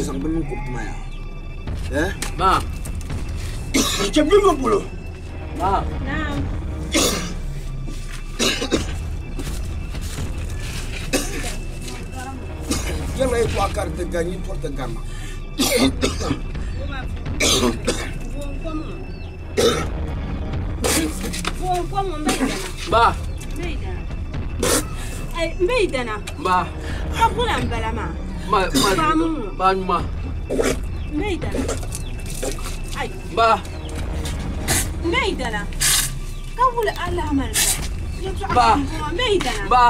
Zaŋ bini mini kuriti maa yaa. Eh? Ma. Chɛ bimbo polo. Ma. Naam. Yɛrila yɛltɔɣa ka di ti gari yi tɔri ti gari ma. Ba. N dana. Ba. Ka bula n bala maa. Ma ma ba nyuma. N dana. Ai. Ba. N dana. Ka wuli alama Ba. N dana. Ba.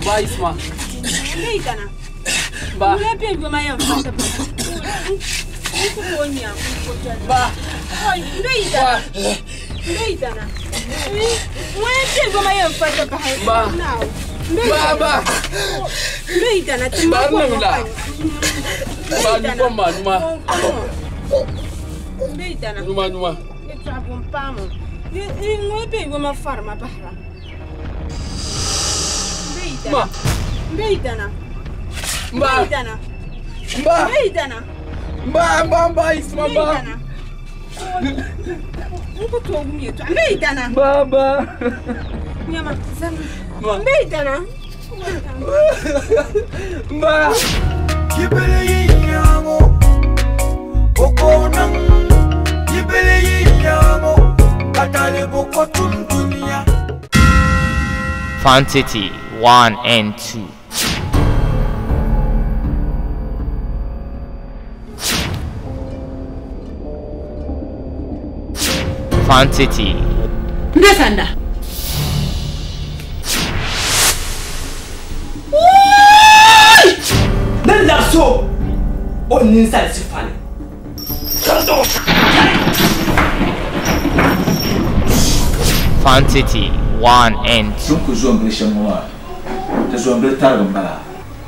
Ba Isma. N dana. Ba. Wula bɛ yoma yɛn fa ti ba. N ku ko nya n ko jɛli. Ba. N dana. N dana. Ŋun bɛ yoma yɛn fa ti bahi. Ba. Ba ba. N dana ti ma Ba ko niŋ la. Ba nyuma ma nyuma. N dana. Nyuma nyuma. Yɛltɔɣa bɔ n paami ŋun bɛ yoma farima bahira. N Ma. dana. N dana. Ba. N dana. Ba. N dana. Ba ba ba Isma ba. N ku tooi wum yɛltɔɣa. N dana. Ba ba. Nyama. Ma. N dana. Ba. Yibili yinyango, okonang. Yibili yinyango, katale boko tumtunia. Fun City 1 and 2. Fun City. Ndesanda. Nan da so o ninsal si fani. Fun City 1 and 2. Tun ku zombili shɛm ŋɔ maa, ti zombili tarigi m-bala.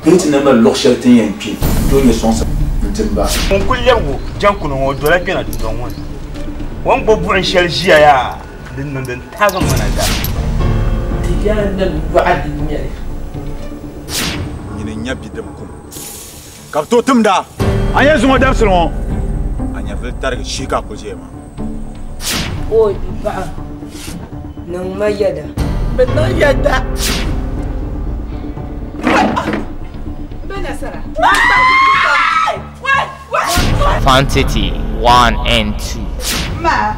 Ti ti na mali luɣ shɛli ti ni yɛn kpi n-tooi nyɛ sɔŋsim n-ti m ba. Ŋun kuli lɛbigu jankuni ŋɔ o dola kpɛna dundɔŋ ŋɔ ni. O ni gbubi buɣim shɛli ʒiya yaa din niŋ din taagi mana daa. Ti yɛla nim yɔɣa din nyɛli. Nyini n-nya bidib kum ka bɛ tooi timda. A nya zuŋɔ dabisili ŋɔ, a nyɛvili tarigi shee ka a ku ʒiya maa. O paɣa, niŋ ma yɛda. Bɛ niŋ yɛda. Bɛ nasara. Fun City 1 and 2. Ma.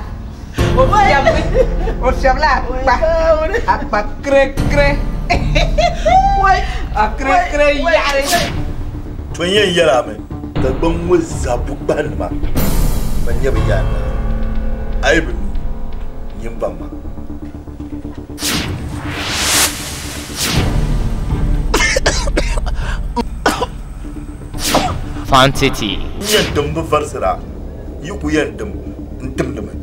O fiɛbila akpa. Akpa kire kire. A kire kire yaɣari. To n yɛn yɛlami Dagbaŋ ŋɔ zaa bukpahinima ban nyɛ bɛ yaanima a yi bi mi nyin baŋ ma. Fun City. N yɛn dim bi varisira yi ku yɛn dim n timdimi.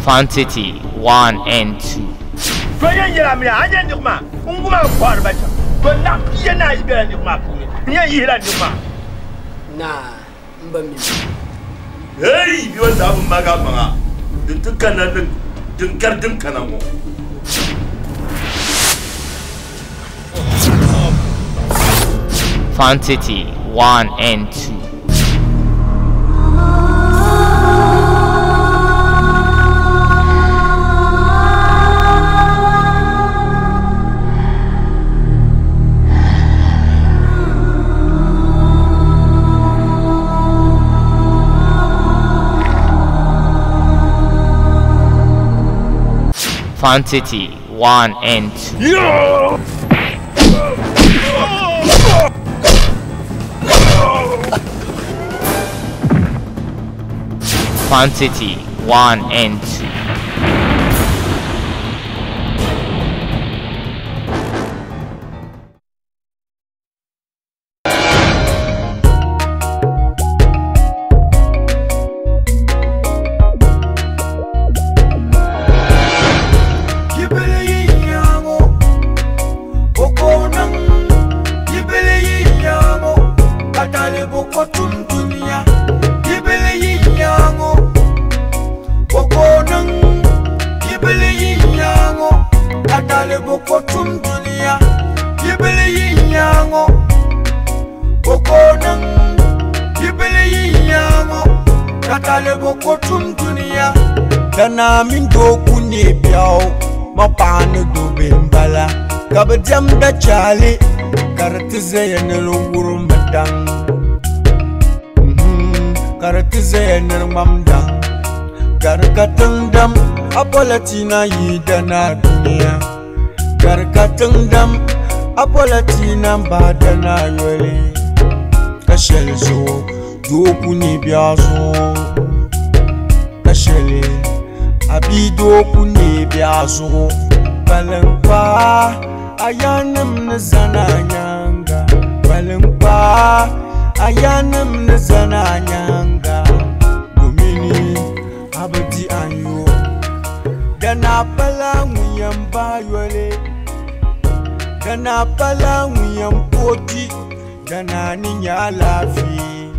Fun City 1 and 2. To yɛn yɛlami a yɛn niɣi maa n guma n kɔhiri ba shɛm to naɣ pia ni ayi bela niɣi maa puuni n yɛn yihila niɣi maa. Naa, n ba mi. Hey, biwa zaa bi maagi a maŋa din ti kanna ni din kari din kana ŋɔ. Fun City 1 and 2. Fun City 1 and 2. Yeah! Fun City 1 and 2. Yibili yinyango, okonang. Yibili yinyango, katale boko tumtunia. Yibili yinyango, Katale boko tum dunia. Dana min do kuni biao. Ma paani do bembala. Ka bi diɛmda chaali ka di ti zaya ni di wurim daŋ ka di ti zaya ni di ŋmam daŋ ka di ka tiŋdam apɔlatina yi dana dunia ka di ka tiŋdam apɔlatina bahi dana yoli ka shɛli zuɣu doo ku nyɛ biɛɣu zuɣu ka shɛli a bia doo ku nyɛ biɛɣu zuɣu kpalinkpaa ayanim ni zana nyanga kpalinkpaa ayanim ni zana nyanga domini a bi di an yo dana pala ŋun yɛn bahi yoli dana pala ŋun yɛn pooti dana ni nyɛ alaafee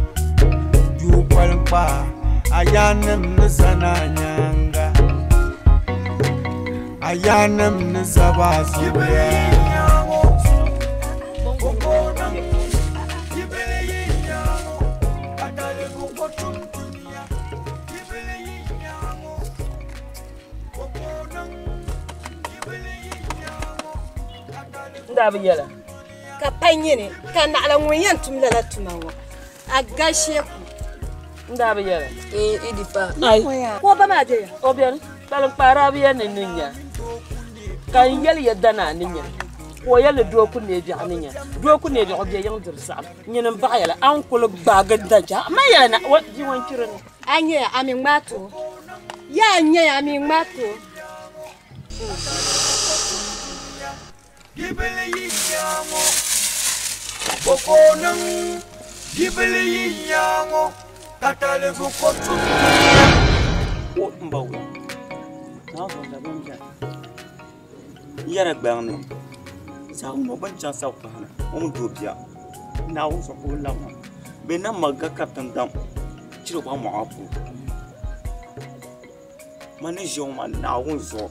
doo kpalinkpaa ayanim ni zana nyanga ayanim ni zaba zuɣu. Nda bi yɛla. Ka pa nyini ka naɣila ŋun yɛn tum lala tuma ŋɔ a gasheeku. Nda bi yɛla. Idi pa. Ai. Ko ba maa bɛ ya. O bɛni kpalinkpaara bi yɛn ni ni nya ka n yɛli ya dana ni nya ka o yɛli doo ku neei biɛɣu ni nya doo ku neei biɛɣu bɛ yiŋ diri saɣam nyini n baɣa yɛla an kuli gbaagi daja ma yɛla na o bia ŋɔ n chiri ni. A nyɛ ya a mi ŋmaa to ya a nyɛ ya a mi ŋmaa to. Bibili yi nyaŋɔ boko niŋ bibili yi nyaŋɔ katali boko tum dunia. O n ba wo naa zuɣu Dagbaŋ biɛni n yɛra gbaŋ ni zaɣ ŋɔ bin chaŋ sabi kpahana o ni doo bia Naawuni zuɣu ka o labi na bɛ na ma ga ka tiŋdam chiri gba mɔɣa puuni ma ni ʒiya ŋɔ maa Naawuni zuɣu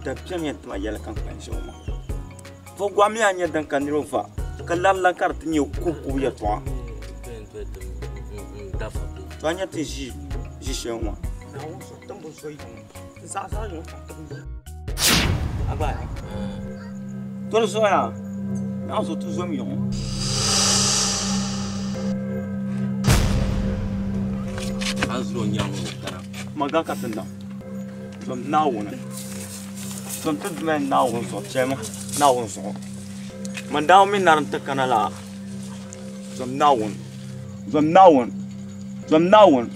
dabiɛm yɛn ti ma yɛli ka n kpa n ʒiya ŋɔ maa fo gɔɣa mi a nyɛ din ka niriba va ka lari la ka di ti nyɛ kubu yɛltɔɣa to a nyɛ ti ʒi ʒi shɛli ŋɔ maa Naawuni zuɣu tin bi zo yiŋ zaɣ zaɣ yiŋ ka ti bi yi a gba to di zuɣu yaa Naawuni zuɣu ti zom yiŋ A zuro nyaŋ o kana. Ma ga ka ti niŋ zom Naawuni zom ti duma Naawuni zuɣu chɛma Naawuni zuɣu man daawo mi narim ti kana la zom Naawuni zom Naawuni zom Naawuni.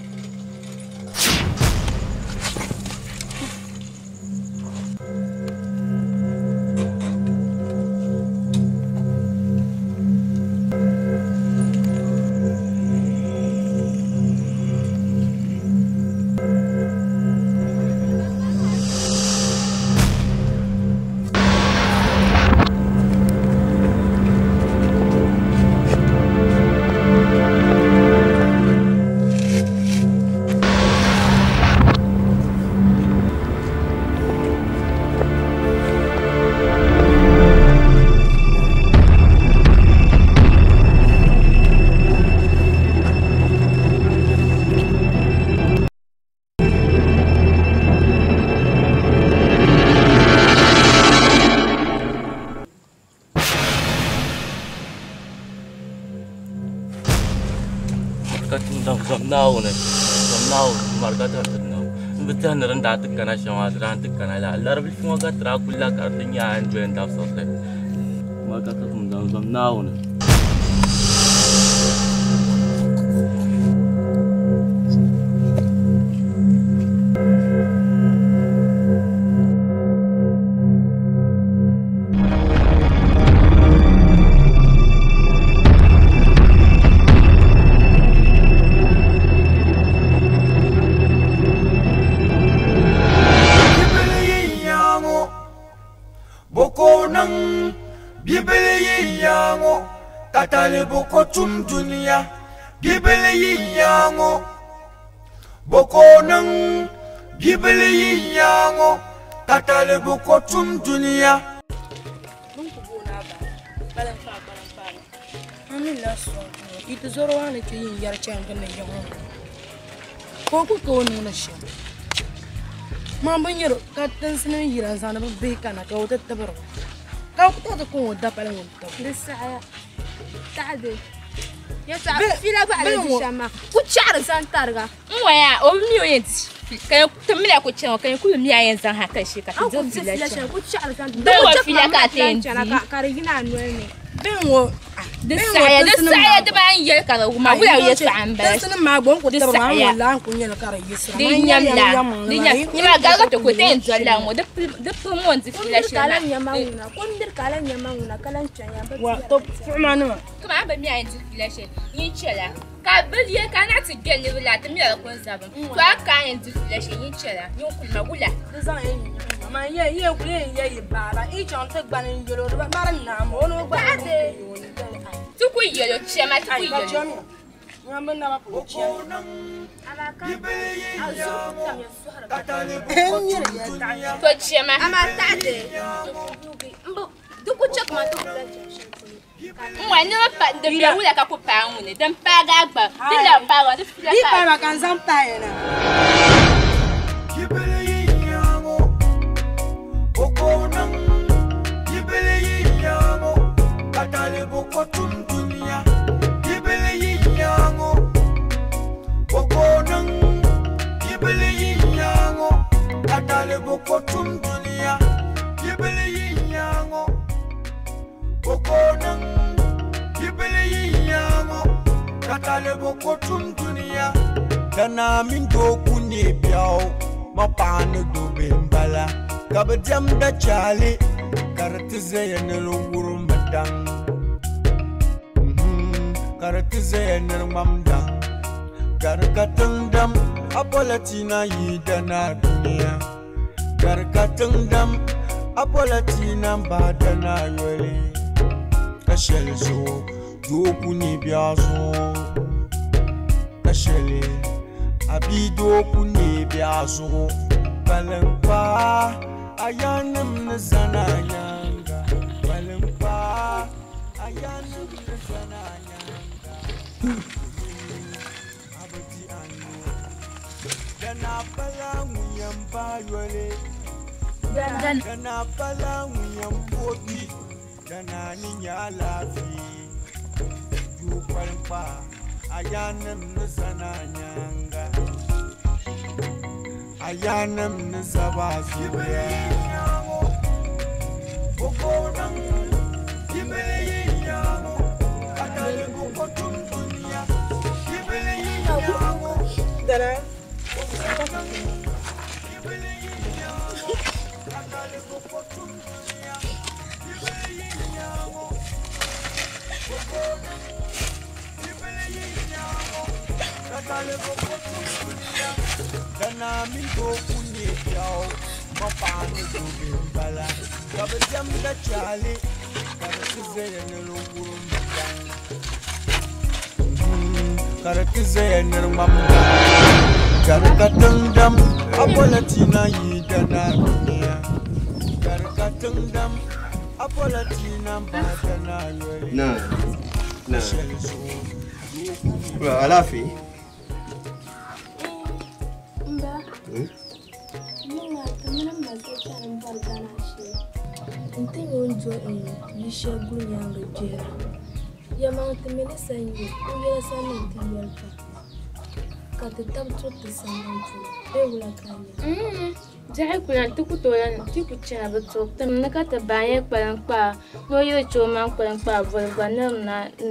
Naawuni zom Naawuni marika tiri ti niŋ n bi tɛhi ni din daa ti kana shɛm maa di daa ti kana la laribilifu ŋɔ ka tiri a kuli la ka di ti nyɛ a ni doli n dabisili marika ka tum daŋ zom Naawuni. Katale boko tum dunia bibili yi nyaŋɔ boko niŋ bibili yi nyaŋɔ katale boko tum dunia. Bin ku booni a ba kpalinkpaa kpalinkpaa a mi la sɔŋ Yi ti zɔri waa ni ti yin yɛri chani gindi yiŋ ŋɔ. Ka o ku ka o niŋdi shɛm. Man bi nyɛri ka tinsi nim yira n-zaŋdi bɛ bihi kana ka o ti tibiri ba. Ka o ku taɣi ti kɔŋ o dapali ŋun tibi. Di saɣiya. Taɣidi. Yɛltɔɣa fiila gba ala di shɛm maa. Ku chaɣiri zaŋ tariga. N waya o bi mi o yɛn di ka yɛn ti mila ku chana ka yɛn kuli mi a yɛn zaŋ ha ka shee ka ti diri fiila chana. Ku chaɣiri zaŋ Di wa fiila ka a ti yɛn di. Ka di yina a noli ni. Bɛ ŋɔ Di saɣiya di saɣiya di maa n yɛli ka di wuma wula yɛltɔɣa n bala. Tinsi nim maa gba n ku Di tibiri maa n saɣiya. ŋɔ laa n ku nyɛli ka di yiɣisira. Di Man yɛli nyamla yɛm di maa nyam yi nyama galiga ti ku ti yɛn doli la ŋɔ di pili ŋɔ n di fiila Ko shɛli miri ka maa. a lan nyama ŋuna. Ko miri ka a lan nyama ŋuna ka lan chani ya. Wa to fuɣima nima. Kama a bi mi a yɛn di fiila shɛli yin chɛla ka bi yɛ ka na ti gbɛ niriba la ti mila ku n zabim to a ka a yɛn di fiila shɛli yin chɛla yin kulima wula. Di zaŋ yɛn nyama man yɛ yɛ kuli yɛn yɛ yi baaba yi chaŋ ti gbani n yɛlo di ba mari naam o ni o gba Ti ku yɛlo chɛma ti ku yɛlo. To chɛma. Amaa taɣidi. Di ku chɛ kaman ti ku lan chaŋ shɛli polo. N wa niriba pa din bɛ wula ka ku paai ŋuni din paagi a gba din lahi paagi di fiila Di ka paai ma ka n zaŋ pahi na. Dana min doo ku ne biɛɣu ma paɣa ni dobi n bala ka bi diɛmda chaali ka di ti zaya ni di wurim daŋ ka di ti zaya ni di ŋmam daŋ ka di ka tiŋ dam apɔlati na yi dana dunia ka di ka tiŋ dam apɔlati na ba dana yoli ka shɛli zuɣu doo ku ne biɛɣu zuɣu ka shɛli a bia doo ku ne biɛɣu zuɣu kpalinkpaa a yaannim ni zana a nyaaŋa kpalinkpaa a yaannim ni zana a nyaaŋa a bi di a nuu dana pala ŋun yɛn baai yoli dana pala ŋun yɛn pooi dana ni nyɛ alaafee doo kpalinkpaa a yaannim ni zana a nyaaŋa a yaannim ni zaba a zuɣuya. Dana. Dana min doo ku ne biɛɣu ma paɣa ni dobi n bala ka bi diɛmda chaali ka di ti zaya ni di wurim daŋ ka di ti zaya ni di ŋmam daŋ ka di ka tiŋ dam apɔlati na yi dana dunia ka di ka tiŋ dam apɔlati na ba dana yoli Na. Na. ka shɛli zuɣu Alaafee. Mba, yiŋa ti mini m ma so chani m-bɔri Ghana shee. N-ti nya o ni do yili shɛli guli nyaaŋa gbihira. Yɛlimaŋli ti mi ni sa n-nyɛ o yɛla sa niŋ ti yoli pam ka ti tabi tuhi ti sambani polo bee wula ka a nya? Biɛhi kuli ti ku tooi ti ku chana bi tuhi ti ni ka ti baa nyɛ kpalinkpaa ni o yili che o maŋ kpalinkpaa boli gba ni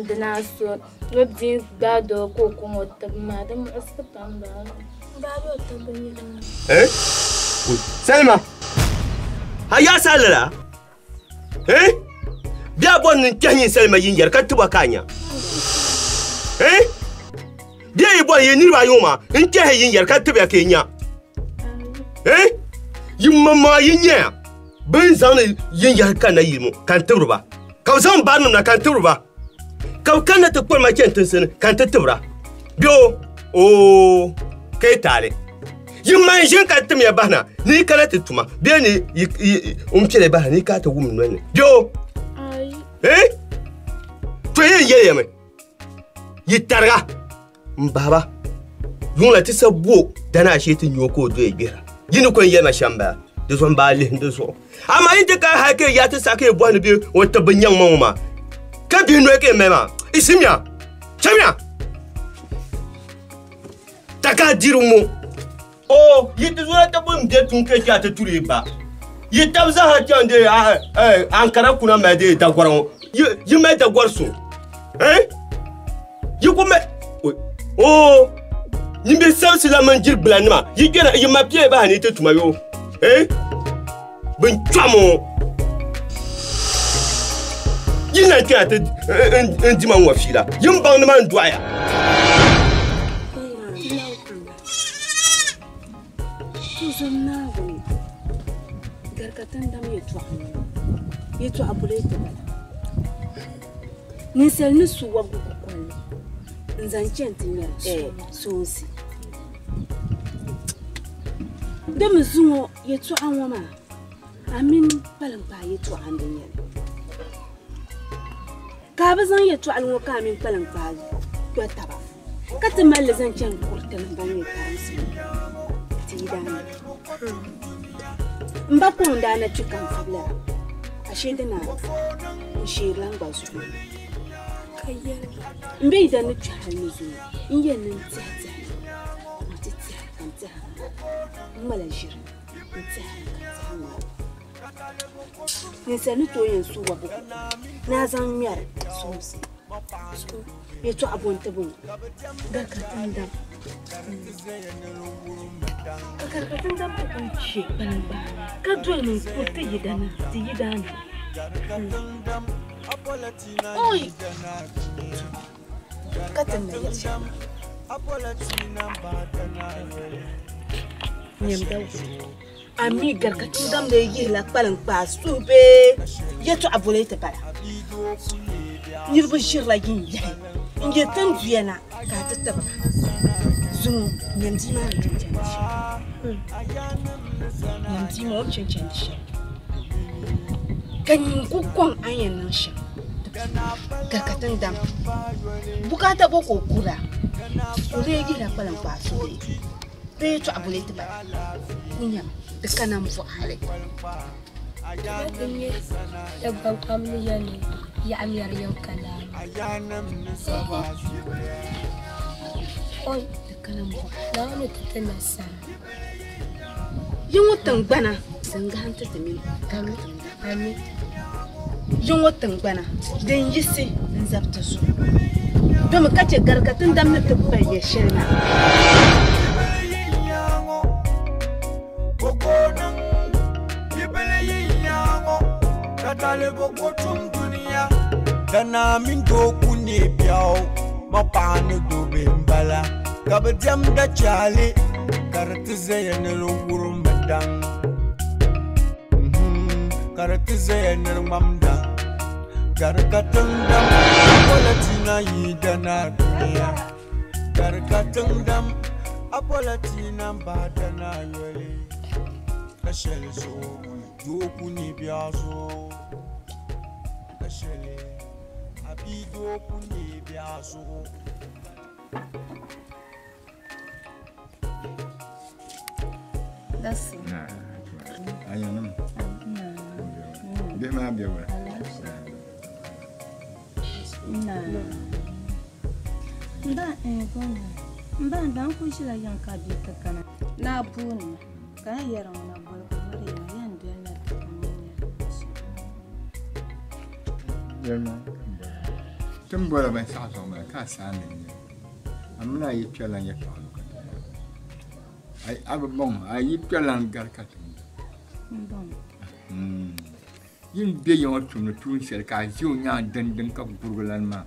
di naa so ni o bia gbaai doo ka o kɔŋ o tibi maa di muɣisi pam baa. Baa be o tibbu nyaaŋa. Eh? Salima! A yaa salila la? Eh? Bia bɔri ni n kpɛhi nyin salima yin yɛri ka tiba ka a nya. Eh? Bia yi bɔri yi niriba ayi ŋɔ maa n kpɛhi yin yɛri ka tibiya ka yi nya. Eh? Yi maŋmaŋa yi nyaya bɛ ni zaŋdi yin yɛri kanna yili ŋɔ ka n tibiri ba ka bɛ zaŋ barinima na ka n tibiri ba ka bɛ kanna ti kpɔri ma chani tinsi ni ka n ti tibira bɛ o ka yi taali yi ma n ʒini ka timiya bahina ni yi kana ti tuma bee ni n piɛla bahina ni yi kana ti wum noli ni bɛ o eh to yɛn yɛliya mi Yi tariga n bahi ba. Yuŋ la ti sa bo dana ashee ti nyo ka o doya gbihira. Yi ni ko n yɛli ma shɛm bala. Di zuɣu n baa lihi di zuɣu. Amaa yi ti ka hali ka yi yaa ti saɣi ka yi bɔhi ni bɛ o tibbi nyaŋ ma ŋɔ maa. Ka bihi noli ka yi mali maa. Isimya! Chamiya! Taka diri ŋɔ. O yi ti zora ti bun be tuŋ ka chɛ a ti turi yi ba. Yi tab zaaha chaŋ de Ankara kuna mali de dagɔri ŋɔ. Yi mali dagɔri so. Yi ku mali o nyimbi sabisi la mini jiri gbula nima. Yi gbena yi ma piɛ bahi ni ti tuma yo. Bin chɔm o. Yi na kpɛna ti n dima ŋɔ fiila. Yi ni baŋ ni maa n dɔɣiya. Tuzom Naawuni gari ka tindam yɛtɔɣa ŋɔ yɛtɔɣa bula ti bala. Ninsal ni su wɔbigu kukoli n-zaŋ chani ti nyari soonsi. Di mi zuŋɔ yɛtɔɣa ŋɔ maa a mini kpaliŋkpaa yɛtɔɣa n-di nyɛli. Ka a bi zaŋ yɛtɔɣili ŋɔ ka a mini kpaliŋkpaa kpe taba ka ti mali li zaŋ chani kuritinim ban nyɛ karimsi ŋɔ ti yi daa niŋ. M ba kɔŋ daa na kpi ka n fabilira, ashee di na n sheerila n gba zuɣu ni. M be yi da ni kpi hali ni zuŋɔ, n yɛn ni n tɛhi tɛhi n ti tɛhi ka n tɛhi n ŋmala ʒiri n tɛhi ka n tɛhi ŋmala. Ninsal ni tooi yɛn su wɔbigu ni a zaŋ ŋmɛri soonsi. Yɛtɔɣa bɔ n-ti bɔŋɔ? Garikatindam. Ka garikatindam ti kuli che kpalimkpaa ka doli mi n-kuri ti yidana, ti yidaana. Oi! Ka ti ni na yɛli shɛm Nyam Dauda, a mi garikatindam lee yihila kpalimkpaa suhu bee yɛtɔɣa boli ti bala? Niriba ʒirila yin yahi n-yi tinduya na ka a ti tibi ba. Zuŋɔ nyam bia maa ni chani shɛm. Nyam bia maa o ni chani shɛm. Ka nyin ku kɔŋ a ni yɛn niŋ shɛm. Garikatindam bukaata bɔ ka o kura o lee yihila kpaliŋkpaa suhu bee bee yɛtɔɣa boli ti bala ku nyam di kana m-bɔhi hali. Ti nyɛ Dagbaŋ pam ni yɛli ni yaɣa mɛri yiŋ ka laa maa. Oi, Naawuni ti ti nasara. Yi ŋɔ tiŋgbana din gahim ti ti mini Ami. Yi ŋɔ tiŋgbana din yiɣisi n-zabi ti zuɣu. Domi ka chɛ gari ka tindam ni ti pali ya shɛli maa. Danaa mini doo ku neei biɛɣu, ma paɣa ni doo bihi m-bala, ka bɛ diɛmda chaali ka di ti zaya ni di wurim daŋ. Ka di ti zaya ni di ŋmam daŋ. Gari ka tiŋdam, Apolɔtina yi dana dunia. Gari ka tiŋdam, Apolɔtina m-bahi dana yoli. Ka shɛli zuɣu doo ku neei biɛɣu zuɣu. Ka shɛli a bia doo ku neei biɛɣu zuɣu. Lasi. Ayanam. Bihi maa bɛ wula? Mba mba n kuli ʒila yiŋ ka bia ti kana. Naa booni ma ka n yɛri ŋuna boli ka Mariam yɛn doli na ti ka Yɛlima ti ni bɔrila binshɛɣu zuɣu maa ka a saai ni n-nyɛ a mini a yi kpɛrilan yɛtɔɣa ni ka ti bɔra. A bi bɔŋ a yi kpɛrilan gari ka ti ni. Yi ni be ya ŋɔ tumdi tuun shɛli ka a ʒe o nyaaŋa dindin ka gurigi lan maa,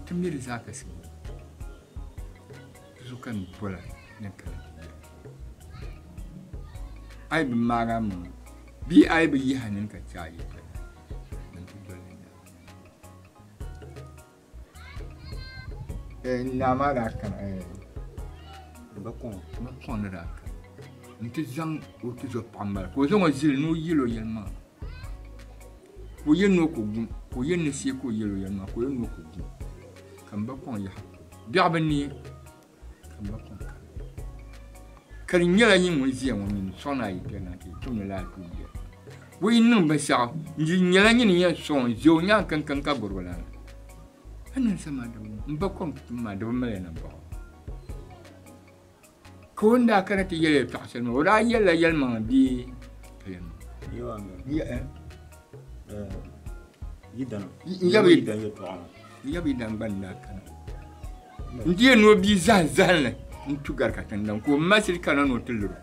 ti mi di zaa ka simdi. Di zuɣu ka n bɔra ni n kana ti yɛli. A yi bi maag a maŋa bee a yi bi yihi a nini ka chɛ a yi kpɛrilan, bɛn ti doli li nyaŋ. Naa maa daa kana, ba kɔŋ ni daa kana nti zaŋ o tizɔpaɣa mali ka o zaŋ o zili ni o yɛl o yɛlimaŋli. Ka o yɛli ni o ku gum, ka o yɛli ni shee ka o yɛl o yɛlimaŋli, ka o yɛli ni o ku gum. Ka m ba ba kɔŋ yaha biɛɣu bi neei ka n ba kɔŋ kana ka di nyɛla nyin ŋun ʒiya ŋɔ mini sɔŋ ni a yi kpɛri na ti tumdi lala tuun biɛri o yi niŋ binshaɣu n di nyɛla nyin yɛn sɔŋ ʒe o nyaŋ kankan ka guri o lana a niŋ sa maa n ba kɔŋ tum maa di bi mali na baɣa ka o ni daa kana ti yɛli yɛltɔɣa shɛli maa o daa yɛlila yɛlimaŋli bee ka yɛlimaŋli n yabi yidan gba ni daa kana n di yɛn ni o bia zahim zahimli n tu gari ka tindaŋ ka o ma shiri kana ni o ti liri o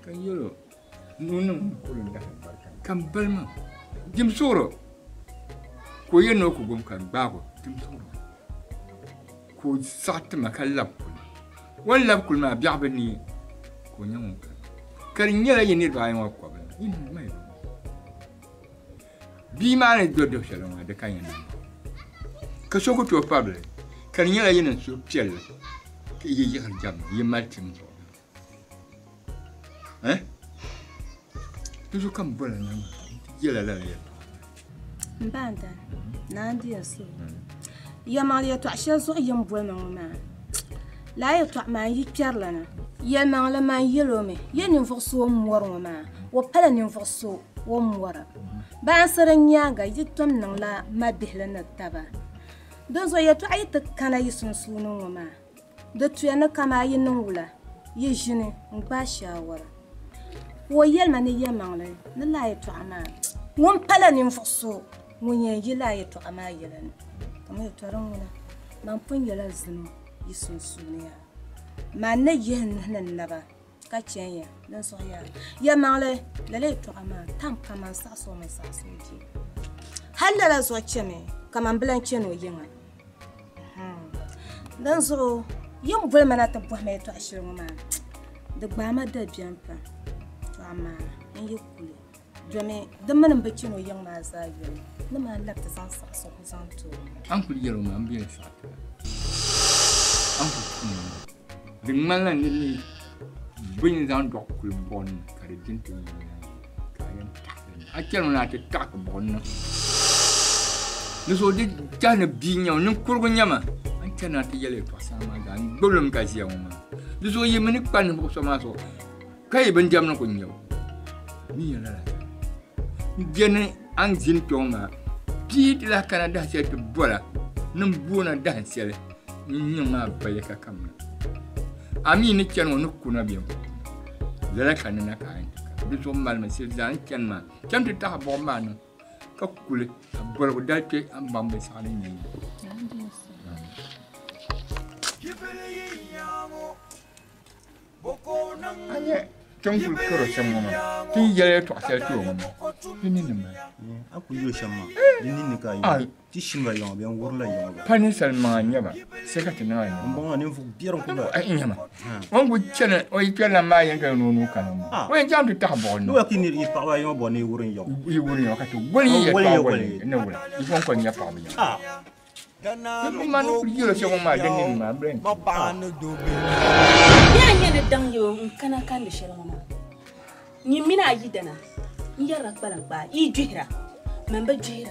ka n yɛl o ni o niŋ kuli n dahi barika ka n bali maa dim suɣuro ka o yɛn ni o ku gom ka n gbaag o dim suɣuro ka o saɣi ti ma ka lab kuli o ni lab kuli maa biɛɣu bi neei ka o nyɛ ŋun kana ka di nyɛla yi niriba ayi ŋɔ kɔbili yi niŋ ma bia maa ni do do shɛli ŋɔ di ka yɛn niŋ ka so ku tooi pabili ka di nyɛla yi niŋ suhupiɛlli ka yi yiɣiri jɛmda yi mali tim zuɣu eh di zuɣu ka n bola na maa n ti yɛla lala yɛltɔɣa. M ba Andani, naa n diya suhu. Yɛlimaŋli yɛltɔɣa shɛli zuɣu yi ni boli ma ŋɔ maa, lala yɛltɔɣa maa n yi kpɛrila na. Yɛlimaŋli man yɛl o mi, ya ninvuɣ so o ni mɔri ŋɔ maa, o pala ninvuɣ so o ni mɔra. Baansi din nyaaŋa yi tom niŋla mabihili ni taba. Dinzuɣu yɛltɔɣa yi ti kana yi sunsuuni ŋɔ maa, Di tuya ni kamaa yi niŋ wula, yi ʒini n-gbaai shaawara. Ka o yɛli ma ni yɛlimaŋli ni lala yɛtɔɣa maa ŋun pala ninvuɣ so ŋun yɛn yi lala yɛtɔɣa maa yɛla ni. Kaman yɛtɔɣa din ŋuna, man pun yɛla zino yi sunsuuni yaa. Man ni yihi n nuhi ni n naba ka chɛn ya, dinzuɣu yaa yɛlimaŋli lala yɛtɔɣa maa tam kaman saɣisi o mini saɣisi o bia. Hal lala zuɣu chɛmi kaman bi lan chani o yiŋa. Dinzuɣu yi ni boli ma na ti bɔhi ma yɛtɔɣ shɛli ŋɔ maa, di gbaai ma dabiɛm pam. To amaa n yi kuli, domi di mini m bi chani o yiŋ maa zaa yoli, ni maan labi ti zaŋ saɣisigu zaŋ ti o. A ni kuli yɛl o maa, m bi yɛn saɣi ti a. A ni kuli tum o maa, di ŋmanila nir ni bɛ ni zaŋ dɔɣi kuli buɣim ni ka di di nti nyɛ ka a yɛn taɣi li. A chani o ni a ti taɣi ti buɣim niŋ. Di zuɣu di tɛhi ni bia n-nyɛ o, ninkurigu n-nyɛ ma. A ni chani a ti yɛli yɛtɔɣ shɛŋa maa zaa, n gbubi li mi ka ʒiya ŋɔ maa. Di zuɣu yi mi ni kpa ninvuɣ so maa zuɣu, ka yi bindiɛm ni ku nya o. Mi ya lala zaa. N je ni a ni ʒini kpe ŋɔ maa, bia ti lahi kana dahin shɛli ti bɔra ni m booni a dahin shɛli n-niŋ maa baya ka kamina. A mi ni chani ŋɔ ni kuna bɛ n-kuna. Lala ka ni na ka a yɛn ti kana. Di zuɣu malimi shili zaa n chani maa, cham ti tahi buɣim maa niŋ ka kuli ka boligu dali kpe a ni baŋ binshɛɣu ni nyɛ. A nya ti ni kuli kari o shɛm ŋɔ maa, ti ni yɛli yɛtɔɣ shɛli ti o ŋɔ maa, di ninni m-bala. A kuli yo shɛm maa, di ninni ka a yo. Ti shimla yiŋa bee n-wurila yiŋa gba. Pa ninsal maŋa n-nyɛ ba, sai ka ti niŋ a yiŋa. M-bɔŋɔ ninvuɣ biɛri n-kuli bala. N-nyɛ ma. O ni kuli chani, o yi kpɛrila maa yɛn ka ni o nuu kana maa, o yɛn chaŋ ti tahi buɣim ni. Ni wula ka yi paɣiba yiŋa bɔri ni yi wurim yiŋa? Yi wurim yiŋa ka ti woli yi yɛtɔɣa woli ni wula, yi kɔŋko n-nyɛ paɣiba yiŋa. Yaa nyini daŋ yo n kana kandi shɛli ŋɔ maa nyin mini a yidana n yɛrila kpaliŋkpaa yi gbihira man bi gbihira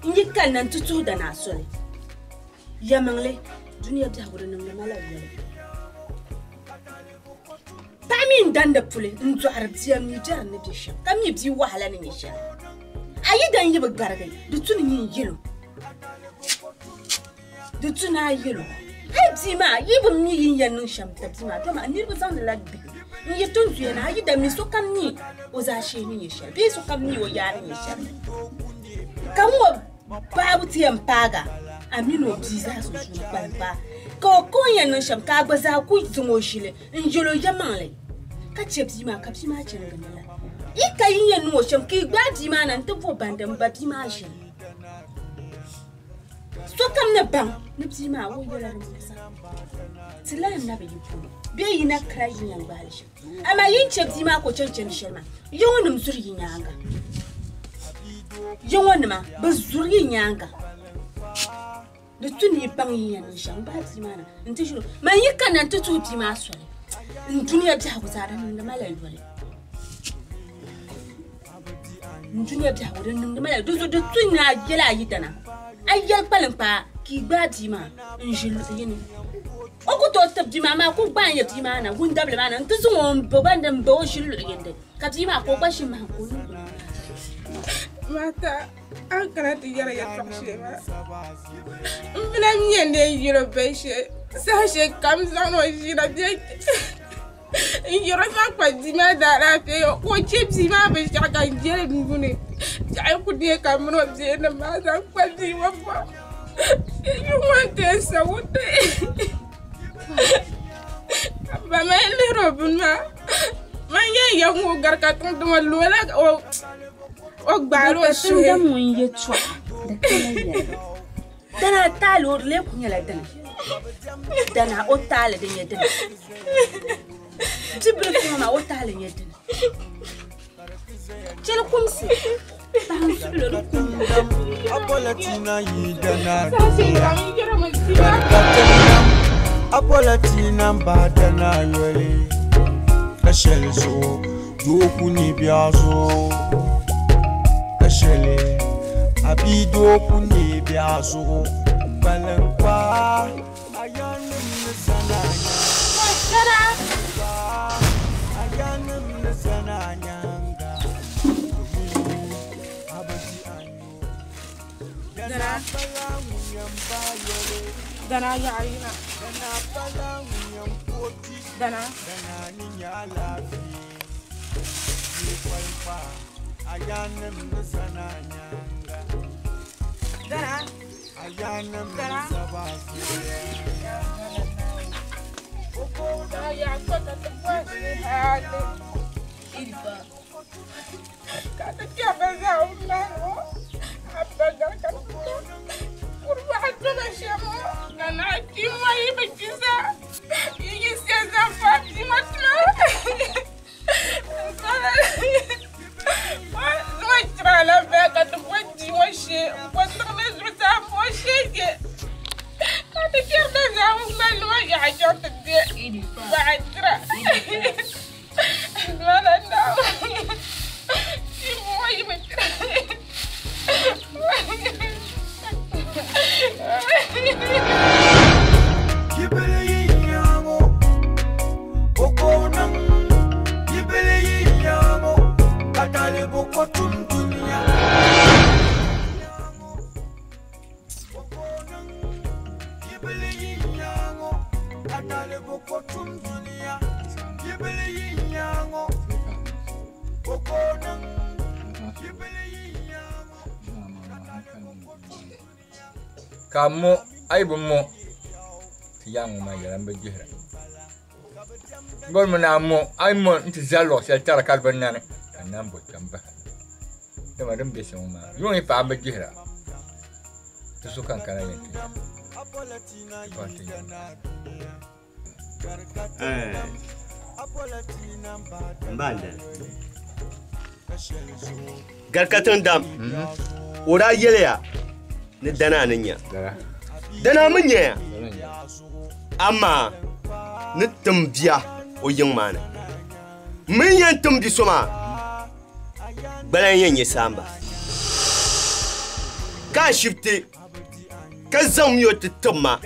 n yi kanna n ti tuhi dana a soli yɛlimaŋli dunia biɛhigu di niŋdi ma la yoli Paɣa mi n-dandi puli n-dɔɣiri bia m-mi biɛri ni be shɛm ka mi bia wahala ni nyɛ shɛli. A yi dan yi bi garigi, di tu ni nyin yɛl o. Di tu ni a yɛl o. Hali bia maa, yi bi mi yi ni yɛn niŋ shɛm ti bia maa, dama niriba zaŋdila bihi n-yi tinzuya ni. A yi dan mi sokam mi o zaashee ni nyɛ shɛli bee sokam mi o yaa ni nyɛ shɛli. Ka ŋ-ŋɔ Baabu ti yɛn paag a, a mini o bia zaa sunsuuni kpalim paa. Ka o ka o ni yɛn niŋ shɛm, ka a gba zaa ku zaŋ o ʒili n-yɛl o yɛlimaŋli, ka chɛ bia maa, ka bia maa chani gindi la. Yi ka yi ni yɛn niŋ o shɛm, ka yi gbaai bia maa na nti bo bandi m-ba bia maa ʒili. Sokam ni baŋ ni bia maa o yɛla din muɣisa. Ti lahi na bi yi polo bee yi na kara yi ni yɛn gbaai li shɛm. Amaa yi ni chɛ bia maa ka o chani chandi shɛli maa, yi ŋɔ nim zuri yi nyaaŋa. Yi ŋɔ nima, bɛ zuri yi nyaaŋa. Di tu ni yi baŋ yi yɛn niŋ shɛm n-gbaai bia maa na nti ʒil o. Man yi kanna nti tuhi bia maa soli, n dunia biɛhigu zaa di niŋdi ma la yoli. N dunia biɛhigu di niŋdi ma la yoli. Dinzuɣu di tu ni a yɛli a yidana. A yɛli kpalinkpaa ka i gbaai bia maa n ʒi luɣu yini. O ku tooi tibi bia maa amaa ku gbaai n-yɛ bia maa na wundabili maa na nti zaŋ o m-bo gba ni m-bo o ʒili luɣu yindi ka bia maa ka o gba ʒi mahim ka o niŋ o Mata, a ni kana ti yɛri yɛltɔɣa shɛli maa, m bi lahi nya ni yɛn yɛl o binshɛli saha shɛli kam zaŋ o ʒina bee n yɛr o zaŋ kpa bia maa daalaafee ka o chɛ bia maa binshɛɣu ka n je li nuu ni biɛɣu ku deei ka m mini o biɛhi nim maa zaŋ kpa bia ŋɔ pam yuŋ ŋɔ n-ti yɛn sa wunti ba ma yɛn lihiri o bini maa man yɛn yɛn ŋɔ gari ka tiŋ dama loola o gbaari o suhu Dam ŋun yɛtɔɣa di kana yɛligu dana taali o di lee ku nyɛla dini dana o taali di nyɛ dini bibilifu ŋɔ maa o taali nyɛ dini chɛli kumsi paɣa n suɣulo di kumda Apolatina yi dana dunia Apolatina ba dana yoli ka shɛli zuɣu doo ku ni bia zuɣu ka shɛli a bia doo ku ni bia zuɣu kpalinkpaa a yaannim ni sana nyaaŋa a yaannim ni sana nyaaŋa a bi di a nyo Dana pala ŋun yɛn ba yoli Dana yaɣa yina dana pala ŋun yɛn kooti Dana dana ni nyɛ alaafee ni kpalikpaa a yaannim ni sana nyaaŋa Dana a yaannim ni Dana saba Dana yaɣa kpata ti bɔhisi hali ka ti chɛ bɛ zaa o mahi o a ba gari ka kuri baɣa dɔba shɛm ŋɔ ka naa kpii ŋɔ yi bi kpi zaa yi yi se zaŋ fa bia ŋɔ tuma ŋɔ chira la bɛ ka ti bɔ bia ŋɔ shee n bɔ tiŋli zuɣusaa n bɔ shee je ka ti chɛri bɛ zaa ŋun ŋmani ŋɔ yaɣa chaŋ ti be baɣa dira Mala naa bia ŋɔ yi bi kpira Yibili yi nyaŋo okonaŋ yibili yi nyaŋo katalibu kotum dunia. Yibili yi nyaŋo katalibu kotum dunia. Yibili yi nyaŋo okonaŋ yibili yi nyaŋo katalibu kotum dunia. Ka mo a yi bi mo ti yaa ŋɔ maa yɛla n bi jihira n bɔri mi ni a mo a yi mo n ti zali luɣu shɛli tara ka di bi nani ka n naan bo kpɛm bahi dama din bɛ shɛm ŋɔ maa yuŋ yi paɣa n bi jihira ti so kan kana yɛn ti bɔri ti yɛn n ba n dali garikatiŋ dam o daa yɛliya ni dana ni nya dana mi nyɛya amaa ni tim bia o yiŋ maa ni min yɛn tim bi so maa gbala n yɛn nyɛ saamba ka a shibiti ka zaŋ mi o ti tib ma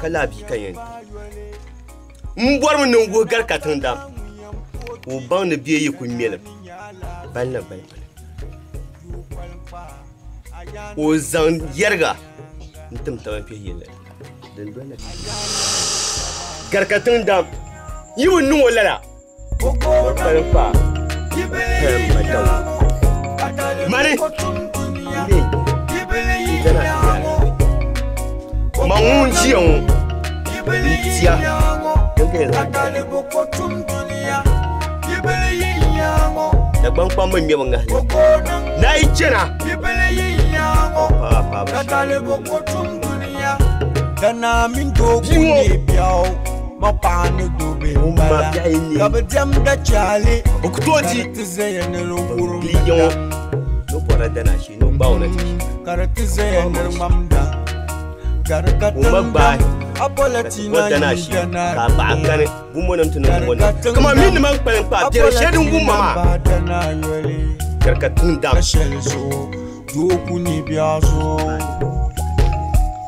ka laa bia ka yɛn ti n bɔrimi ni n wuhi garikatiŋ dam ka o baŋ ni bia yi ku ŋmɛlim bali na bali bali o zaŋ yɛriga n tim taba kpɛhi yɛlli din doli na garikatiŋ dam yi bi niŋ o lala o kpalim kpaa pɛm ma daw mani ma ŋun ʒiya ŋɔ n tia din ka yɛn zaŋ Dagbaŋ kpamba ŋmɛbu ŋahili na yi chana Dana min doo ku ne biɛɣu ma paɣa ni doo bihi Ŋun ma bala biɛhi ne. ka bi diɛmda chaali O ku tooi di. ka di ti zaya ni di wurim Bia ŋɔ ni o bɔrila dana shee ni o gbaai o na ti ʒi. ka di ti zaya ni di ŋmamda ka di ka O ma gbaai Apolati ka ti bɔ na dana yi shee dana ka a baɣa kani bumbɔnim ti niŋ bumbɔnim kaman mi ni man kpalim kpaa biɛri shɛli din wumma maa dana yoli garikatiŋ dam ka shɛli zuɣu Doo ku ne biɛɣu zuɣu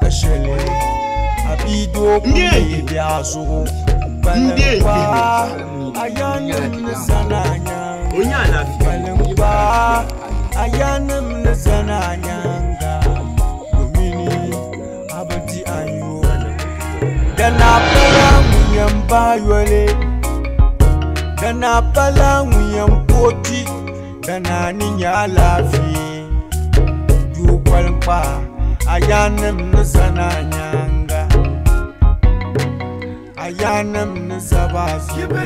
ka shɛli a bia doo ku ne biɛɣu zuɣu kpaliŋkpa a yaannim ni zani a nyaanga kpaliŋkpa a yaannim ni zani a nyaanga domini a bi di a yo dana pala ŋun yɛn bahi yoli dana pala ŋun yɛn pooti dana ni nyɛ alaafee doo kpaliŋkpa a yaannim ni zani a nyaanga a yaannim ni zaba zuɣu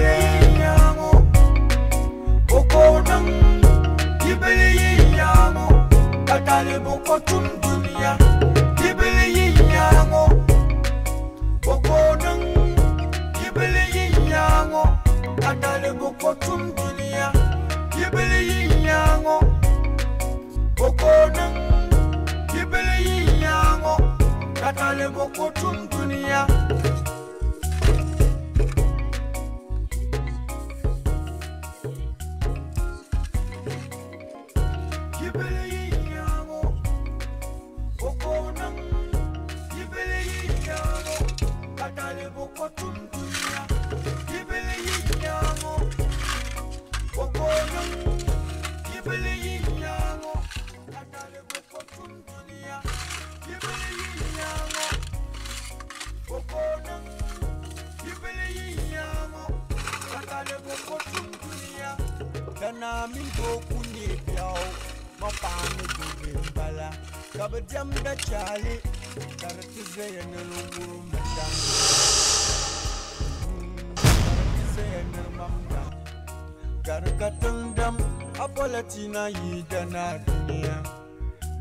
Tina yidana dunia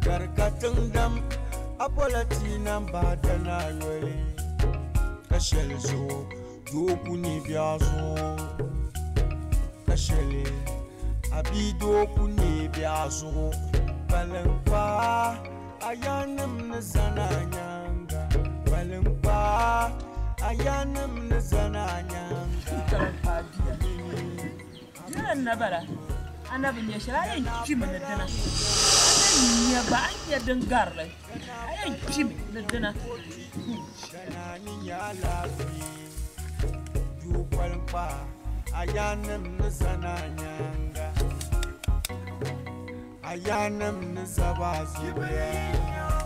Garikatindam apola tina badana yoli Kashele zo doku ni biazo Kashele abi doku ni biazo Balengpa ayanim nizana nyanga Balengpa ayanim nizana nyanga Nabara Ana bin ya shara yan kimi na dana ya ba an ya dingar lai ayan kimi na dana Shanani ya lafi du kwalpa ayanim nizana nyanga ayanim nizaba zuwa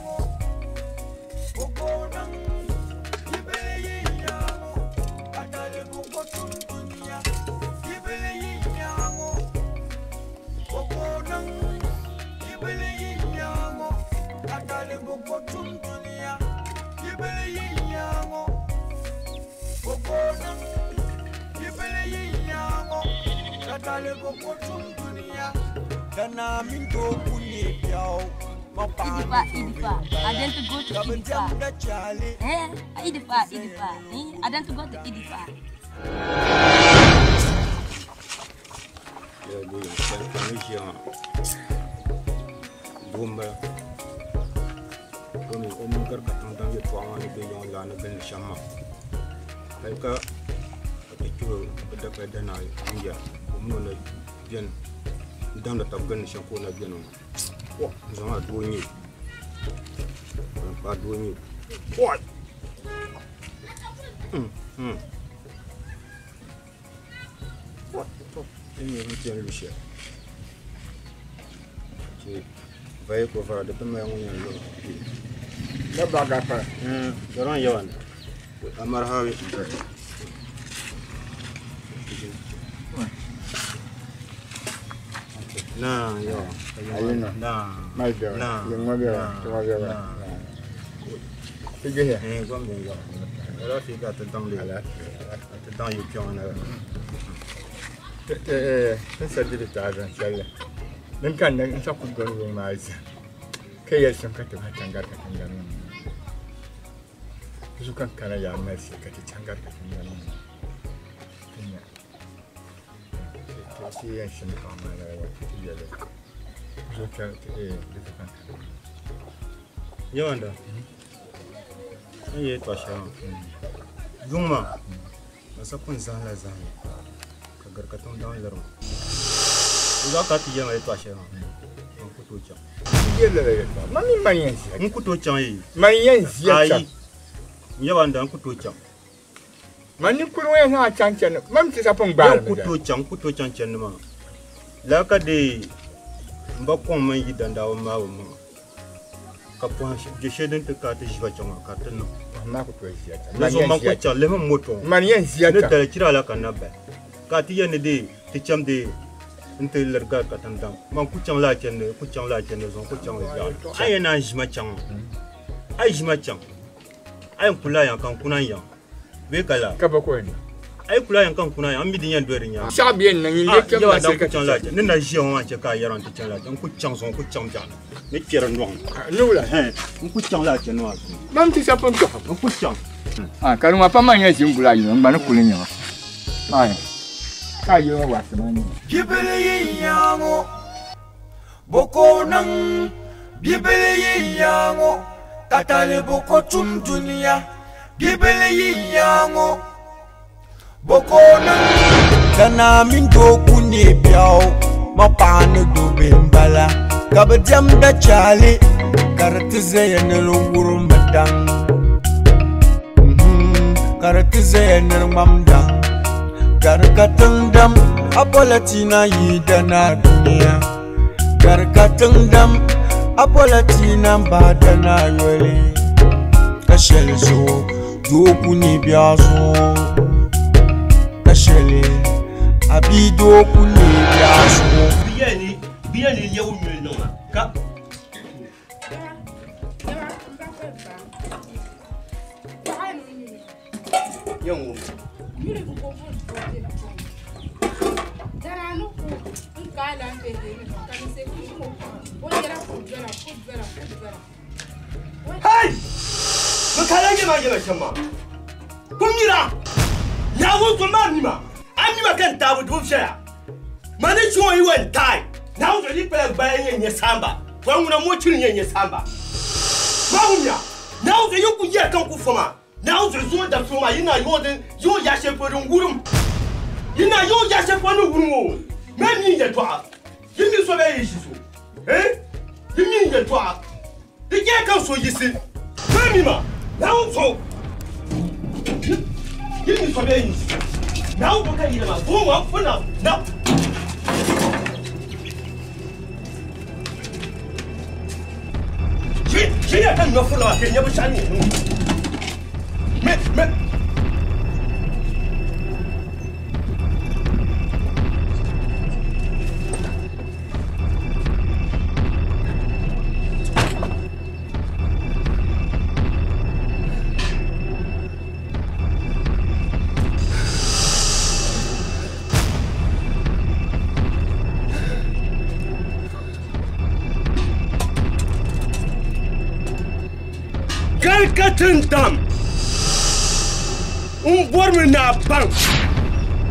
Idifa, Idifa. I didn't go to Idifa. Eh? Idifa, Idifa. Eh? I didn't go to Idifa. Yawanda. Aye to sha. Juma. Masa kun zan la zan. Ka garkatun dan laro. Za ka ti yama to sha. Ko to cha. yɛli lala yɛltɔɣa. Ma mi mani yɛn ʒiya. N ku tooi chaŋ yi. Mani yɛn ʒiya chaŋ. Ayi. N yaba n da n ku tooi chaŋ. Mani ninkurigu ŋɔ yɛn zaŋ a chaŋ chani. Mam ti sa pun gbaari mi dali. N ku tooi chaŋ, n ku tooi chaŋ chandi maa. Lala ka dee n ba kɔŋ mini yi dandaabu maabu maŋa. Ka pɔhim je shɛli din ti ka ti ʒiba chaŋ maa ka di ti niŋ. Pɔhim maa ku tooi ʒiya chaŋ. Di zuɣu man ku chaŋ lihimi moto ŋɔ. Mani yɛn ʒiya Ni chaŋ. dali chira la ka n na bahi. Ka ti yɛn ni dee ti cham dee n ti liri gari ka tin dam. Man ku chaŋ laa chandi, ku chaŋ laa chandi zuɣu, ku chaŋ li biɛɣu. A yɛn naan ʒima chaŋ maa. A yi ʒima chaŋ, a yɛn kuli a yaŋ ka n kuna n yaŋ. Bee ka laa? Ka ba ko yɛn niŋ? A yi kuli a yaŋ ka n kuna yaŋ, n mi din yɛn doli di nyaaŋa. Shɛɣu bɛ yɛn niŋ, nyin lee kpɛm Yawa ma dan shiri ka ku chaŋ ti laa chaŋ. chandi. Ni na ʒiya ŋɔ maa n-chɛ ka a yɛra n ti chaŋ laa chandi. N ku chaŋ zuɣu, n ku chaŋ biɛɣu ni. Ni kpɛri nɔŋ ni. Ni wula? Hɛn, n ku chaŋ laa chandi maa zuɣu. Mam ti sa pun tɔɣi. N ku chaŋ. Ka di ŋɔ pa man yɛn ʒi n-guli a yino, n gba ni kuli nyɛ ma. Ai, ka a yino waɣisi maa nyɛ. Bibili yi nyaŋo, boko niŋ. Bibili yi nyaŋo, tatali boko tum dunia. Bibili yi nyaŋo, boko niŋ. Dana mini doo ku ne biɛɣu, ma paɣa ni doo bihi m-bala. Ka bɛ diɛmda chaali, ka di ti zaya ni di wurim bɛ daŋ. Ka di ti zaya ni di ŋmam daŋ. Ka di ka tiŋ dam, apɔlati na yi dana dunia. Ka di ka tiŋ dam, apɔlati na bahi dana yoli. Ka shɛli zuɣu, doo ku ne biɛɣu zuɣu. Ka shɛli, a bia doo ku ne biɛɣu zuɣu. Bia ni lɛbu nyuli niŋ ma ka. Yɛn wum. Hey! Bɛ kala nyɛ maa yɛla shɛm maa. Kum mira! Naawuni so maa mima. A mima ka n taabu dubu viɛla. Ma ni chuŋ yi wan taai. Naawuni so yi kpala gbaya nyɛ nyɛ saamba. Tɔ ŋuna mo chiri nyɛ nyɛ saamba. Maa wumya. Naawuni so yi ku yɛri ka n ku fama. Naawuni so zuŋɔ dabisili maa yi na yɔɔ din yɔɔ yaɣa shɛli polo din wurim. Yi na yɔɔ yaɣa shɛli polo ni wurim o. Mɛ mi n yɛltɔɣa. Yi mi so bɛ yi ʒi so. Yi mi n yɛltɔɣa. Di chɛ ka n so yiɣisi. Mɛ mi ma. Naawuni so. Yi mi so bɛ yi ʒi so. Naawuni so ka yili maa. Zuŋɔ maa n funa na. Shi ya kan nɔfula maa ka nyɛ binshɛɣu ni yɛn niŋ. Mɛ mɛ. Ka tin dam n bɔrimi ni a baŋ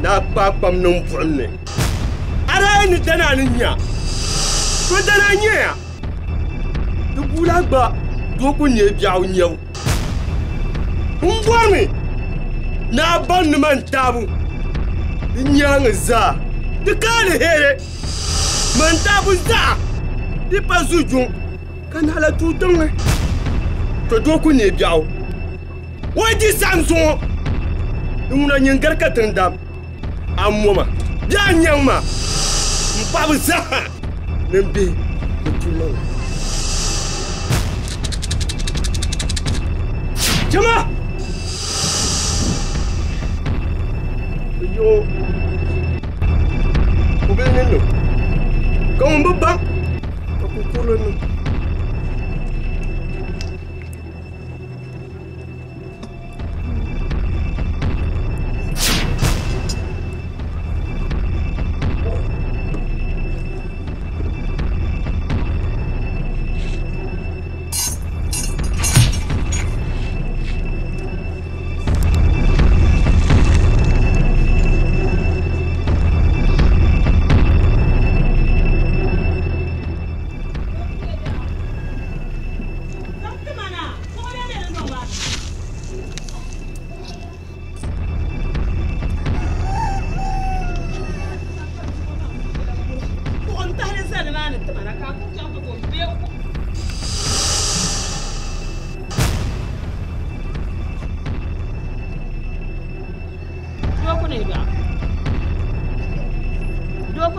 ni a kpaai kpam niŋ buɣim ni. A daa ni dana ni nya to dana nyɛya di guula gba doo ku nyɛ biɛɣu nyɛbu. N bɔrimi ni a baŋ ni man taabu di nyaangi zaa di kaali heere man taabu zaa di pa zujuŋ ka naɣila tuui tiŋli. To doo ku nyɛ biɛɣu o di saɣam zuŋɔ di ŋuna nyin gari ka tiŋ dam a moma bɛ a nyaŋ ma n paɣaba zaa ni n bihi bi tu maŋa. Chama! Yo! Kubili ni niŋ ka ŋun bi baŋ ka kukurili niŋ.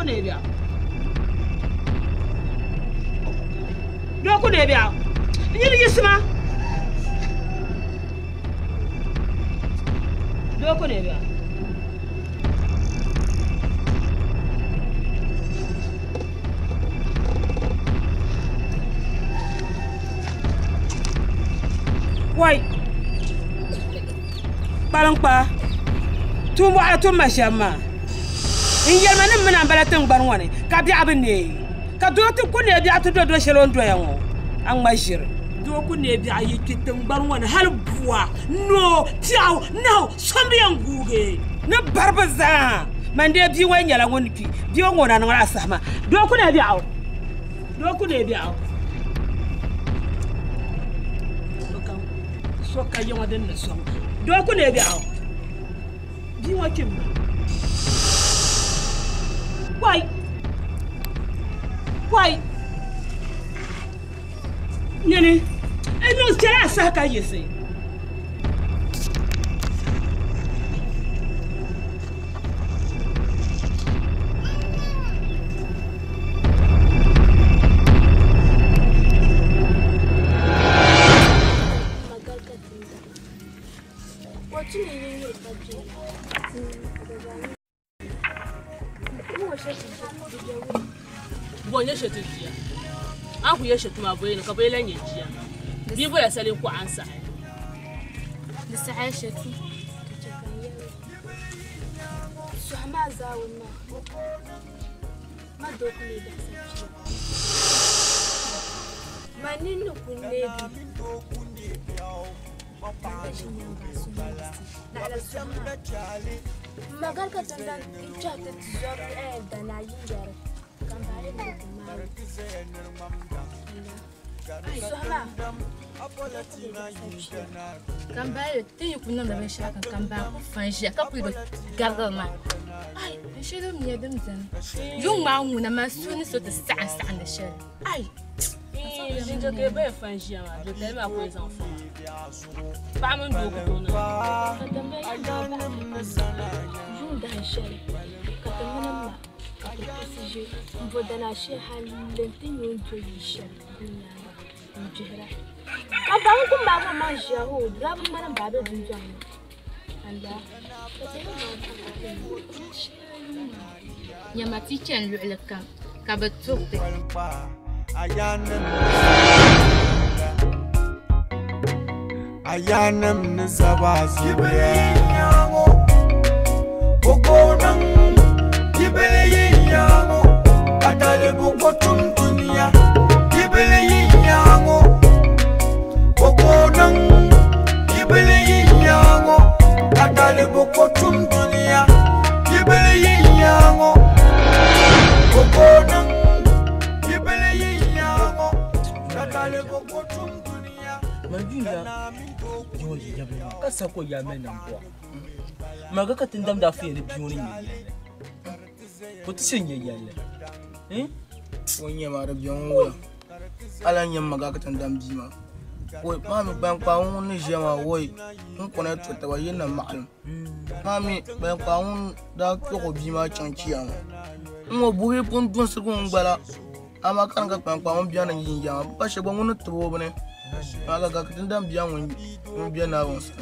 ku ne biɛɣu. Doo ku ne biɛɣu. Nyini yisima. Doo ku ne biɛɣu. Wai. Kpalinkpa. Tuumboɣali tum ma shɛm maa. N yɛlima ni mina n bala tiŋgbani ŋɔ ni ka biɛɣu bi neei ka doo ti ku neei biɛɣu ti do do shɛli o ni doya ŋɔ a ŋma ʒiri doo ku neei biɛɣu yi kpi tiŋgbani ŋɔ ni hali bua noo piɛɣu nahu sombi yɛn guugi ni baribi zaa man dee bia ŋɔ nyɛla ŋun kpi bia ŋɔ na niŋla asahama doo ku neei biɛɣu doo ku neei biɛɣu so ka yiŋɔ din ni sɔŋ doo ku neei biɛɣu bia ŋɔ kpimi maa. Wai! Wai! Nini, n niŋ chɛla a saha ka yiɣisi. Bo nyɛ shɛti jia a ku yɛ shɛti maa boyini ka boyi la nyɛ jia bia bola sali kuɣa n saɣi di saɣaya shɛti Suhi maa zaawuni maa ma doo ku neei biɛɣu sa kpiya ma nini ni ku neegi ma gba ʒi nyaanga suhu yiɣisi naɣila suhi maa ma gari ka tindan n kpɛhi ti zɔri dana yinyari ka n bahi ni ti maali suhi maa kan bayi ti yi ku niŋdi binshaɣu kam kan baa ku fa n ʒiya ka kuli bi garigiri ma ai binshɛli din nyɛ din biɛni yuŋ maa ŋuna man suhu ni so ti saɣam saɣamdi shɛli ai Jinjo ka bɛ fa n ʒiya maa dotali maa ku zaŋ fɔ paɣa mini doo ku tooi niŋ yuŋ dahin shɛli ka ti mini ma ka ti pusi ʒi n bo dana shee hali n ti nyɛ o ni do yili shɛli din nyaanga n gbihira ka baŋ ku maagi o maŋ ʒiya hoo daa bi ŋmani baa be dundɔŋ ni anda ka ti ni maa nyama ti chani luɣuli kam ka bi turiti Ayanim ni zaba zuya Bokonang Gibele yinyango Atale bukotum dunia Gibele yinyango Bokonang Gibele yinyango Atale bukotum dunia Gibele yinyango Bokonang Gibele yinyango Atale bukotum dunia Manjula yoli yabla ka sako ya men nan bo maga ka tindam da fiye biyo ni yelle ko ti sen yelle eh wonye ma rabbi on wala ala nyam maga ka tindam bi ma woi mami ban kwa un ni jema woi un kona to ta yin na ma'al mami ban kwa un da ko bi ma chanchi ya ngo buhi pun dun su kun gbala ama kan ka ban kwa un biya na yin ya ba she gba ngun to bo ne maga ka tindam biya ngun biya na won sa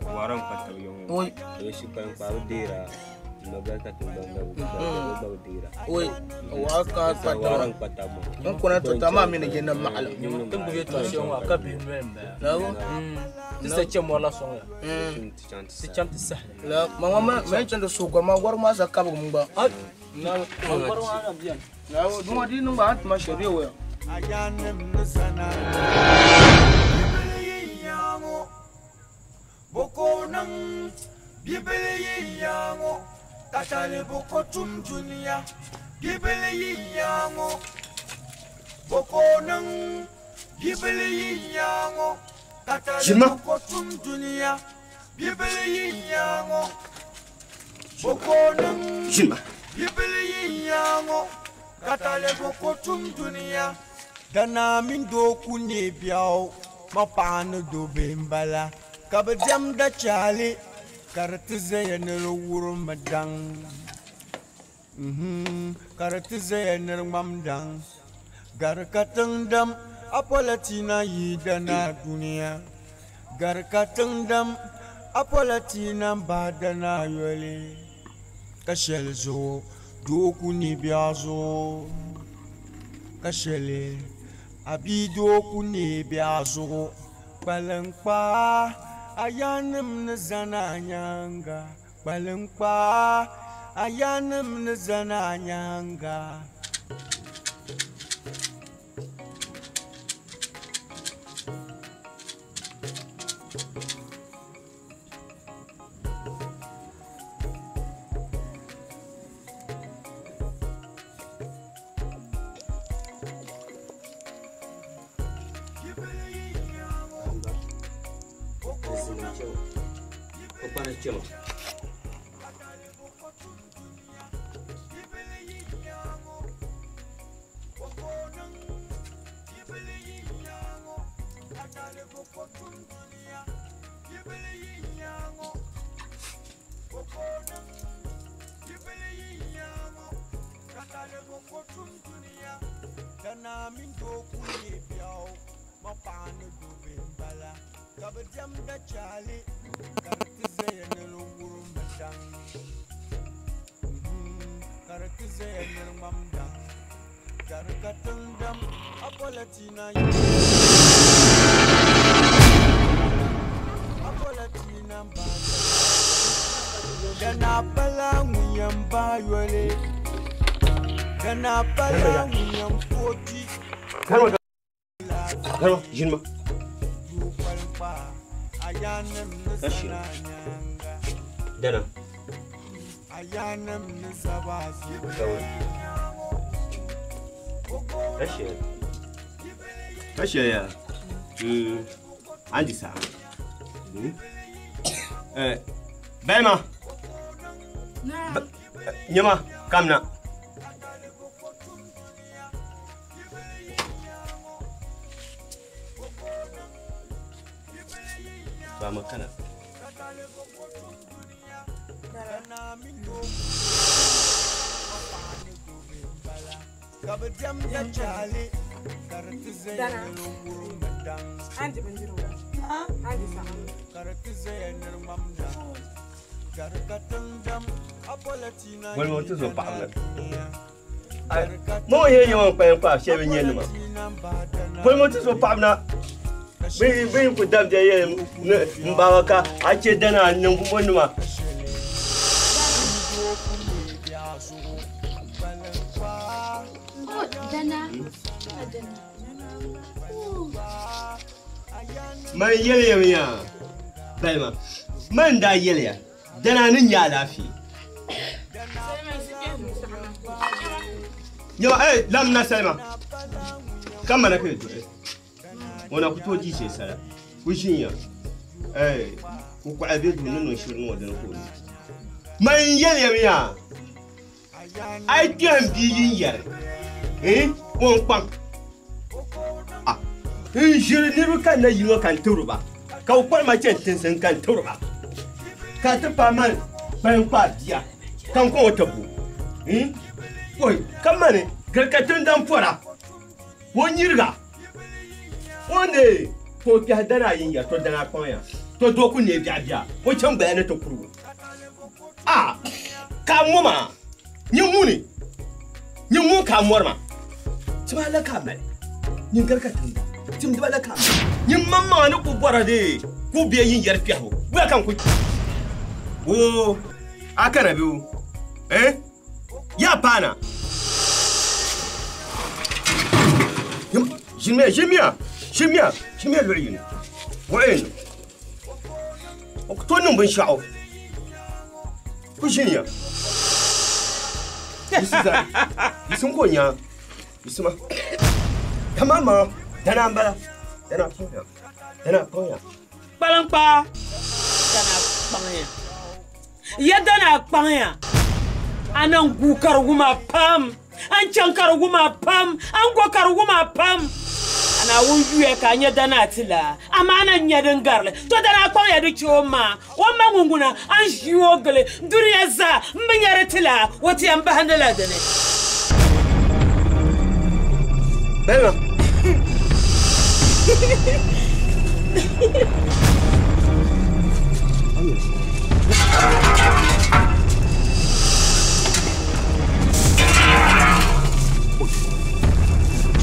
waran kwata yon woi e shi kan kwa dira maga ka tindam da ba dira woi wa ka kwata waran kwata mo un kona to ta ma mi ne na ma'al tin bu to shi wa ka bi men ba la ti sa che mo la song ya ti cham ti sahla la ma ma ma chan do so ma war ma sa ka bu ngba na war ma na biyan la dum di nungba at ma shari'a wa Ayanim ni sana Bokonang Gibele yinyango Tatale bokotum dunia Gibele yinyango Bokonang Gibele yinyango Tatale bokotum dunia Gibele yinyango Bokonang Gibele yinyango Tatale bokotum dunia Dana min do ku ne biao ma paɣa ni do bihi m-bala ka bɛ diɛmda chaali ka di ti zaya ni di wurim daŋ. Ka di ti zaya ni di ŋmam daŋ. Gari ka tiŋ dam apɔlatina yi dana dunia. Gari ka tiŋ dam apɔlatina bahi dana yoli. Ka shɛli zuɣu doo ku ni biɛɣu zuɣu. Ka shɛli a bia doo ku ni biɛɣu zuɣu. Kpaliŋkpaa a yaannim ni zani a nyaaŋa. Kpaliŋkpaa a yaannim ni zani a nyaaŋa. Ʒinima. Dana. Ka shɛli ya. An di saha. Bɛlima. Nyɛma kamina. Ba kana. Wani ti zo paɣaba la. Mo ye yawan kpayin kpa shɛli bi nyɛ nima. Wani ti zo paɣaba na. Bin ku dabja ye n baba ka a che dana niŋ mo nima. Oh, dana. Dana. Man yɛliya mi ya balima man daa yɛliya dana ni nyɛ alaafee. Nyɛma lam na salima ka mana ka yi duɣi ŋuna ku tooi diishe sala ku ʒinya ku kɔɣa bɛ duu ni niŋ shiri niŋ o dini ka o ni man yɛliya mi ya a yi kpɛhim bia yin yɛri o n kpaŋ n ʒiri niriba ka na yino ka n tiri ba ka o kpari ma chani tinsi n ka n tiri ba ka ti paai man kpalim kpaa bia ka n kɔŋ o tibbu oi ka mani gari ka tindan pɔra o nyiriga o ne ka o kpɛhi dana yin yɛri to dana kpaŋ ya to doo ku neei biɛɣu bia o chaŋ gbaya ni ti kurugu a ka a ŋɔ maa nyɛ ŋuni nyɛ ŋun ka a mɔri ma tima la ka a mali nyin gari ka tinda timdiba la ka a mali nyin maŋmaŋa ni ku bɔra dee ku bɛ yin yɛri kpɛhibu wuya ka n ku o a kana bi o ya paana ʒimiya ʒimiya ʒimiya ʒimiya luɣu yini wuɣi yini o ku tooi niŋ binshaɣu ku ʒiniya yisim ka o nyaa yisima kamama dana n bala dana kpaŋya dana kpaŋya Kpaliŋkpaa dana kpaŋya ya dana kpaŋya a niŋ guu karigu maa pam an chaŋ karigu maa pam an go karigu maa pam a Naawuni yuya ka a nya danaa ti la amaa na nya din garili to danaa kpaŋya di che o ma o ma ŋun ŋuna a ni ʒi o gili dunia zaa m bi nya di ti la o ti yɛn bahindila dini. Bɛlima.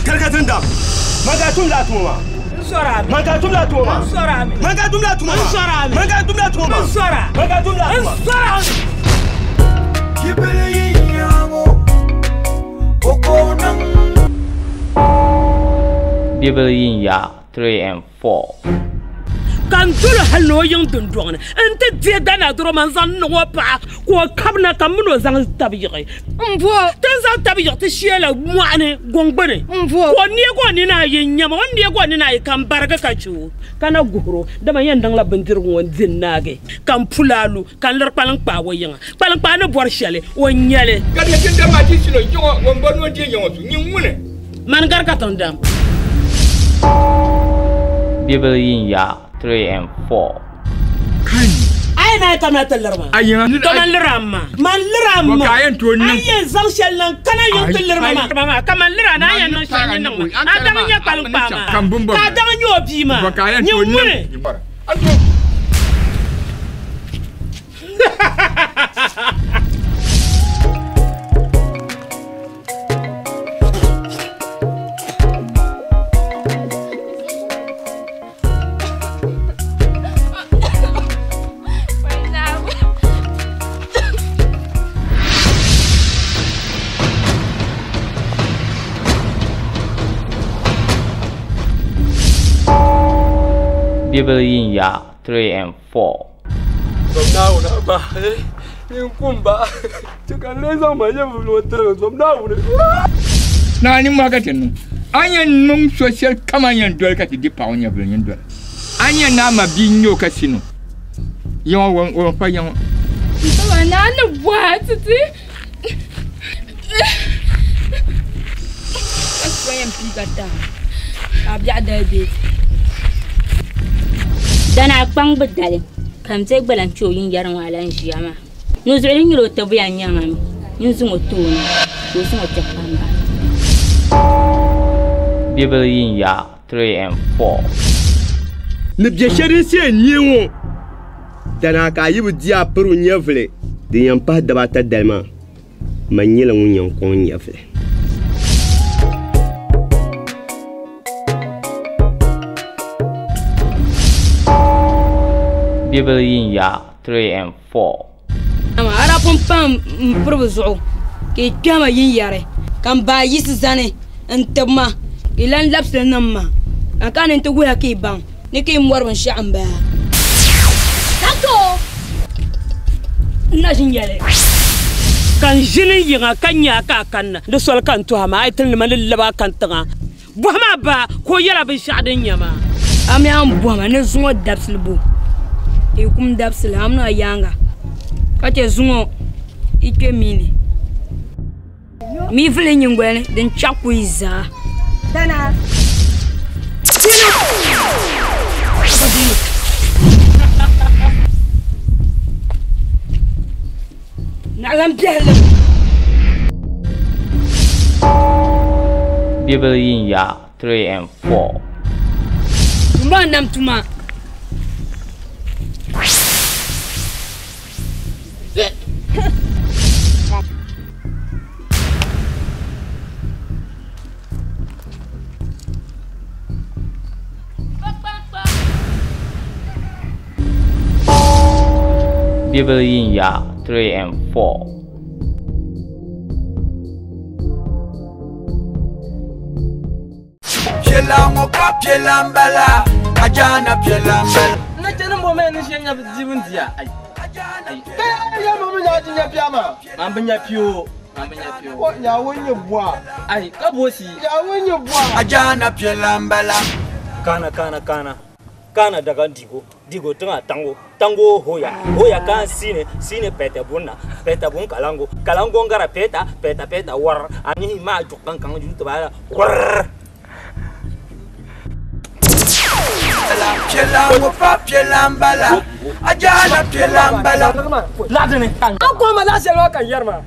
Karkatin dam. Man ka tum la tuma ma. N sɔrɔ a mi. Man ka tum la tuma ma. N sɔrɔ a mi. Man ka tum la tuma ma. N sɔrɔ a mi. Man ka tum la tuma ma. N sɔrɔ a. Man ka tum la tuma. N sɔrɔ a mi. Kibili yinyango, okonang. Bibili yin ya 3 and 4. Ka n doli hali ni o yiŋ dundɔŋ ni n ti deei danaa doro ma n zaŋ niŋ o paɣa ka o kabina ka m mini o zaŋ tabi yiɣi ti n zaŋ tabi yiɣi ti sheela mɔɣuni guŋ gbuni ka o neegi o nina ayi n nyɛma o ni neegi o nina ayi ka n barigi ka che o ka na guhiri o dama n yɛn niŋla bindirigu ŋɔ n di n naagi ka n puli alu ka n liri kpalinkpaa o yiŋa kpalinkpaa ni bɔri shɛli o n nyɛli. Ka di ti dama ti sino yiŋɔ ŋun bɔri ni o deei yiŋɔ su nyin ŋuni. Mani gari ka tiŋ dam. Bibili yin ya 3 and 4. Ai na kamna ti liri ma. To man liri amma. Man liri amma. Ka yɛn tooi niŋ. An yɛn zaŋ shɛli niŋ kana yiŋ ti liri ma maa. Ka man liri a na an yɛn niŋ shɛli niŋ ma. A daŋ nyɛ kpalinkpaa maa. Ka a daŋ nyɛ o bia maa. Nyin ŋuni. Bibili yin ya 3 and 4. Zom Naawuni ba nyin kumba ti ka n lee zaŋ ma nyɛvuli ŋɔ tirigi zom Naawuni. Naa ni maa ka ti niŋ a yɛn niŋ so shɛli kam a yɛn doli ka ti di paɣa o nyɛvuli nyin doli a yɛn naa ma bia n-nyɛ o ka sino yiŋɔ o pa yiŋɔ. Baba naa ni bɔha ti ti. Ka so yɛn pii ka taa ka a biɛɣu dali bee. Danaa kpaŋ bi dali ka n deei gbala n kpe o yinyari ŋɔ a lan ʒiya maa. Nuzuɣu din nyɛla o tabuya nyaŋa mi n zaŋ o tooni ka o zaŋ o kpɛhi kpamba. Bibili yin ya 3 and 4. Ni bɛ shɛli din se n-neei ŋɔ danaa ka a yi bi di a piri o nyɛvili din yɛn pahi daba ata dali maa man nyɛla ŋun yɛn kɔŋ nyɛvili. Bibili yin ya 3 and 4. Ara pun pam n piri bi zuɣu ka i kpɛhima yin yɛri ka n baa yiɣisi zani n tibi ma ka i lan labisili niŋ ma ka n kana ni n ti wuhiya ka i baŋ ni ka i mɔri binshaɣu n bala. N na ʒi n yɛli. Ka n ʒini yiŋa ka nya ka a kanna di soli ka n tɔha maa a yi ti nima ni laba ka n tiŋa bɔhi maa ba ka o yɛla binshaɣu din nyɛ maa. A mi a ni bɔhi ma ni zuŋɔ dabisili bo i kum dabisili a mini a yaaŋa ka che zuŋɔ i kpe mii ni mii vili nyingoli ni din chaɣi kuyi zaa. Dana. Naɣilan biɛhili. Bibili yin ya 3 and 4. Tumba nam tuma. Bibili yin ya 3 and 4. Piɛla ŋɔ ka piɛla m-bala, Ajana piɛla m-bala. Na chani mbɔ mɛ ni shɛ nya di bin diya. Ai. Kai ya ma mun ya ji nya piya ma. Man bi nya piyo. Man bi nya piyo. Ko ya won nye bua. Ai ka bosi. Ya won nye bua. Ajana piɛla m-bala. Kana kana kana. Kana daga digo digo tinga tango tango hoya hoya kan sine sine pete bunna pete bun kalango kalango ngara peta peta peta war ani ma jukan kan ju to bala war. piɛla ŋɔ pa piɛla n bala. Ajana piɛla n bala. Laɣadini. An kɔhi ma laɣa shɛli maa ka n yɛri maa.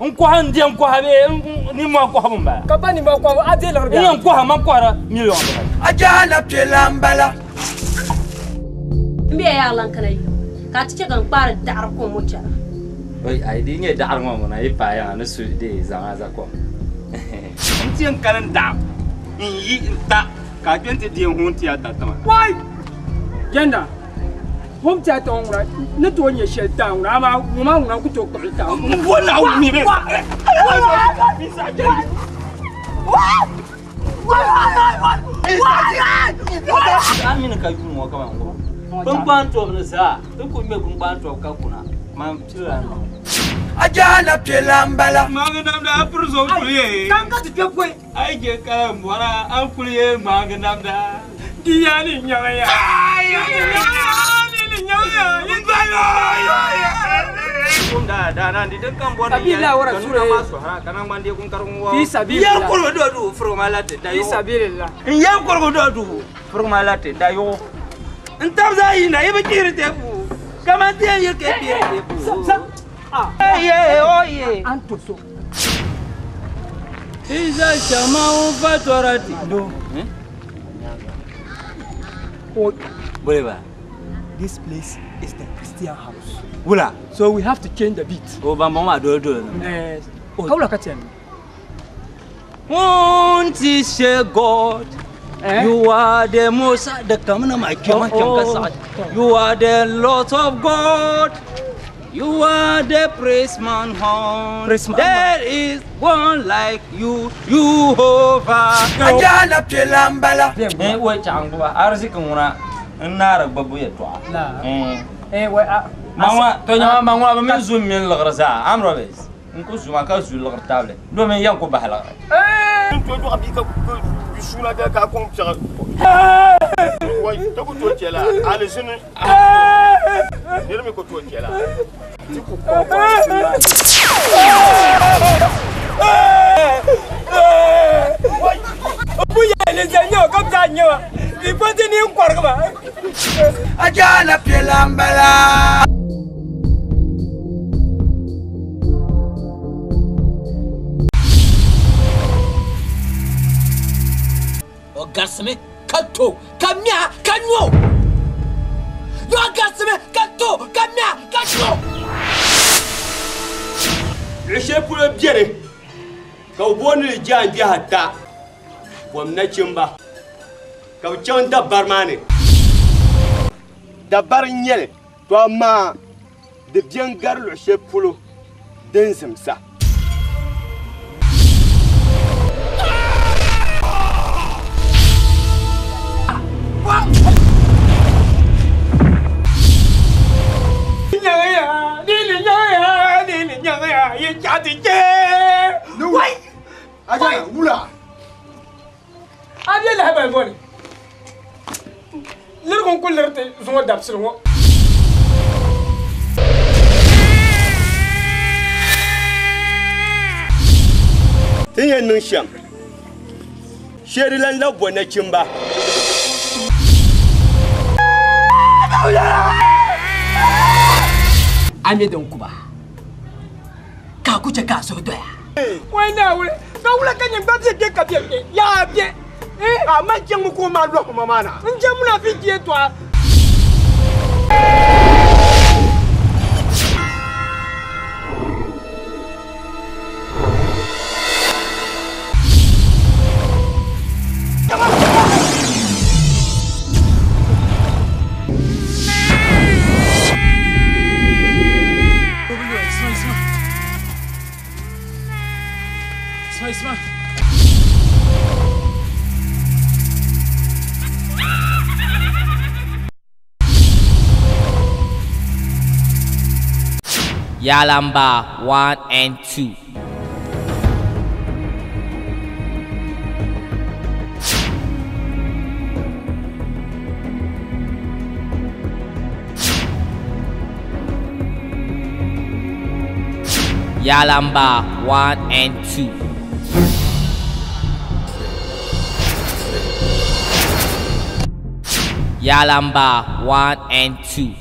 N kɔhi n diɛm kɔhi bee nimmohi kɔhibu n bala. Ka pa nimmohi kɔhibu a deei liɣiri bee? N yɛn kɔhi man kɔhira miliɔn bibayi. Ajana piɛla n bala. N bɛ yaa lan kana yi ka ti chɛ ka n kpaari daɣari kom ŋɔ chɛna. Oi, ai di nyɛ daɣari ŋɔ ŋuna yi paai yaŋa ni su dee zaŋ a za kom. N ti yɛn kani n daɣam n yi n ta ka a kpɛ n ti deei n huun ti a ta tiŋa. Wai! Jɛnda, hom ti a tiŋa ŋuna ni tooi nyɛ shɛli taa ŋuna amaa ŋɔ maa ŋuna ku tooi kpuɣili taa. N bo Naawuni mi bee? A mini ka yuun ŋɔ kaman ŋɔ binkpaan tɔbu ni zaa ti ku ŋmɛ binkpaan tɔbu ka kuna man pilila nɔ. Ajana piɛla n bala. Ŋmaagi namda a piri zuɣu kuli ye. Kan ka ti kpɛ pɔi. A yi je kala n bɔra an kuli ye ŋmaagi namda. Di yaa ni nyaŋa ya. Sabila wara sura ye. Fi sabilillah. Yan kɔrɔ dɔ du furuma la te da Fi yɔgɔ. sabilillah. N yan kɔrɔ dɔ du furuma la te da yɔgɔ. N tabi za yi na i bɛ kiiri tɛ fu. Kama tɛ ye kɛ kiiri tɛ fu. Ye o ye. An to so. Isa caman fa tɔɔrɔ ti do. Bole This place is the Christian house. Wula. So we have to change the beat. O ban bɔn maa dole dole na. Eh, kawula ka tiɛni. Won't you say God? You are the most the kamina ma kema kem ka sa. You are the Lord of God. You are the praise man horn. Praise man. There is one like you, Jehovah. Ajana piɛla n bala. Eh, wai changu ba arziki ŋuna n naari gbubbu yɛltɔɣa. La. Eh. Eh, wai a. Maŋa to nyɛma maŋa bi mini zum mini liɣiri zaa amrobes n ku zuma ka zu liɣiri tabili domin yɛn ku bahi liɣiri. N to dɔɣi bia ka suuna ka ka kɔŋ piɛɣu. Wai ta ku tooi chɛla alizini nira mi ku tooi chɛla ti ku kɔŋ. Bu yɛli zɛ nyɛ o ka bi nyɛ wa. Bi pɔnti ni n kɔrigi ba. Ajana piɛla n bala. O garisimi ka to ka miɛha ka nyo. Yo garisimi ka to ka miɛha ka nyo. Luɣu shɛli polo beni ka bɛ booni li jaangbɛhi ata bom nachimba ka bɛ chaŋ dabari maa ni. Dabari n-nyɛ li to amaa di bɛ n-gari luɣu shɛli polo din zimsa. Wai! Ajana wula. A bɛ lahabali bɔ ni. Lirigu n ku liri ti zuŋɔ dabisili ŋɔ. Ti yɛn niŋ shɛm shee di lan labi bo nachimba. A mi din kuba ka ku chɛ ka a suhu doya. Wai Naawuni ka wula ka nyɛ gba bɛ kpe ka bɛ kpe yaa bɛ. A ma jɛŋ ko ma lɔhi ma maa na. N jɛ munafiki yɛltɔɣa. Isma, Isma. Yalamba 1 and 2. Yalamba 1 and 2. Yalamba 1 and 2.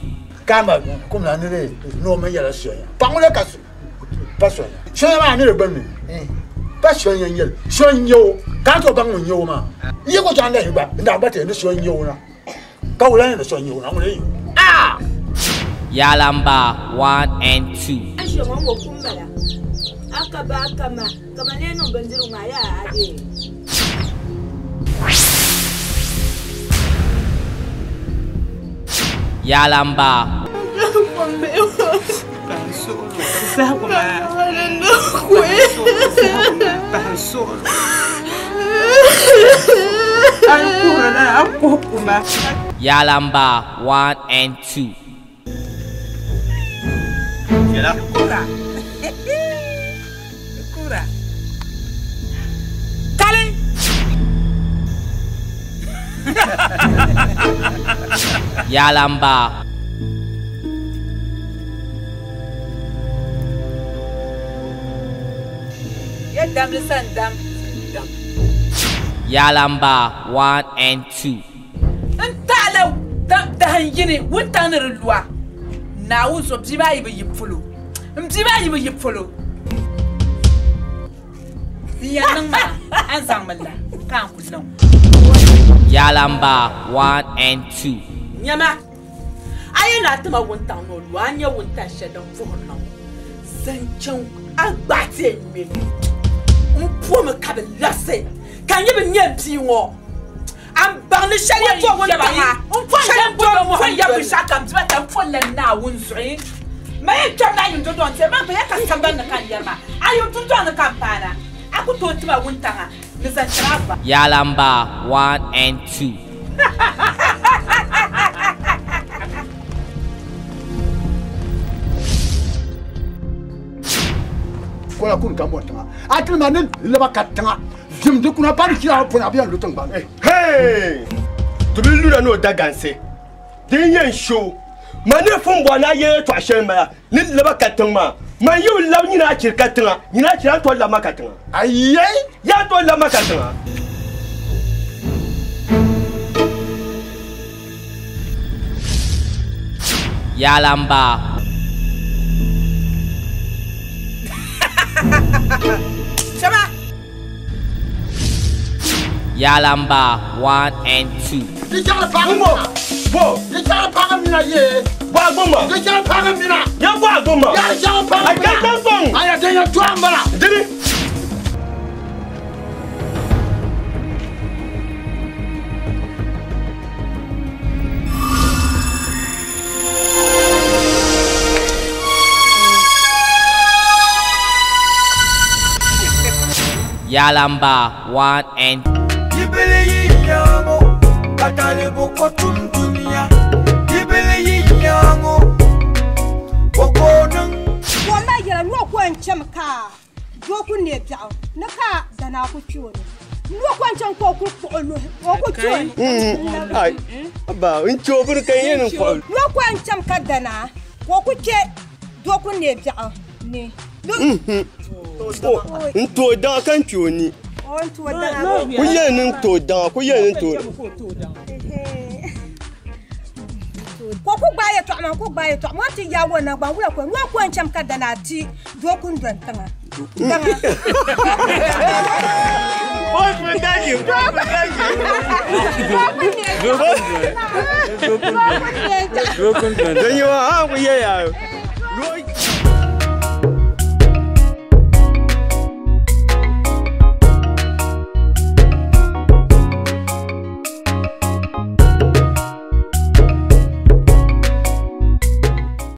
Kama kumla nire no me yala soya. Pangule ka pa soya. Soya ma nire gbemi. Pa soya nyel. Soya nyo. Ka to bang nyo ma. Ye ko janda hiba. Nda ba te ni soya nyo na. Ka wala ni soya nyo na ngule. Ah! Yalamba 1 and 2. Asho ngo kumbala. Akaba kama kama neno bandiru ngaya ade. Yalamba. Yalamba 1 and 2. Kura. Kura. Kale. Yalamba. Yalamba 1 and 2. Ntala dahanyini wuntanirlwa. Na uzo biba yibe yipfulu. Mbiba yibe yipfulu. Yanang ma anzang malla kan kulon. Yalamba 1 and 2. Nyama. Aye na tuma wuntan no lwa anya wuntan shedan fuhno. Zanchen agbate me. Mpo me kabelase. Kan yibe nyempi wo. Am barne shali fo won ta. Mpo nyempo mo ya bishaka mtiba ta mpo le na wunzui. Ma ye chama yin do don te ma be ka samba na kan yama. Ayo tun don kan pana. Aku to tuma wuntanga. Ni zanchen Yalamba 1 and 2. Kola kun kambo tanga. Atilma ne leba katanga. Jimde kuna pari kira pona bian lutong bang. Hey! To bi lura no daganse. Din yen show. Mane fun na ye to ashen ma ni leba katanga ma. Man yu lab ni na akir katanga. Ni na akira to la makatanga. Aye! Ya to la makatanga. Yalamba. Shama. Yalamba 1 and 2. Bo. Yalamba 1 and Nto da kan cioni. Ku yenin to da ku yenin to. Ko ku gbaye to ma ku gbaye to ma ti ya wona gba wura ko no ko ncham ka dana ti do kun don tanga. Thank you.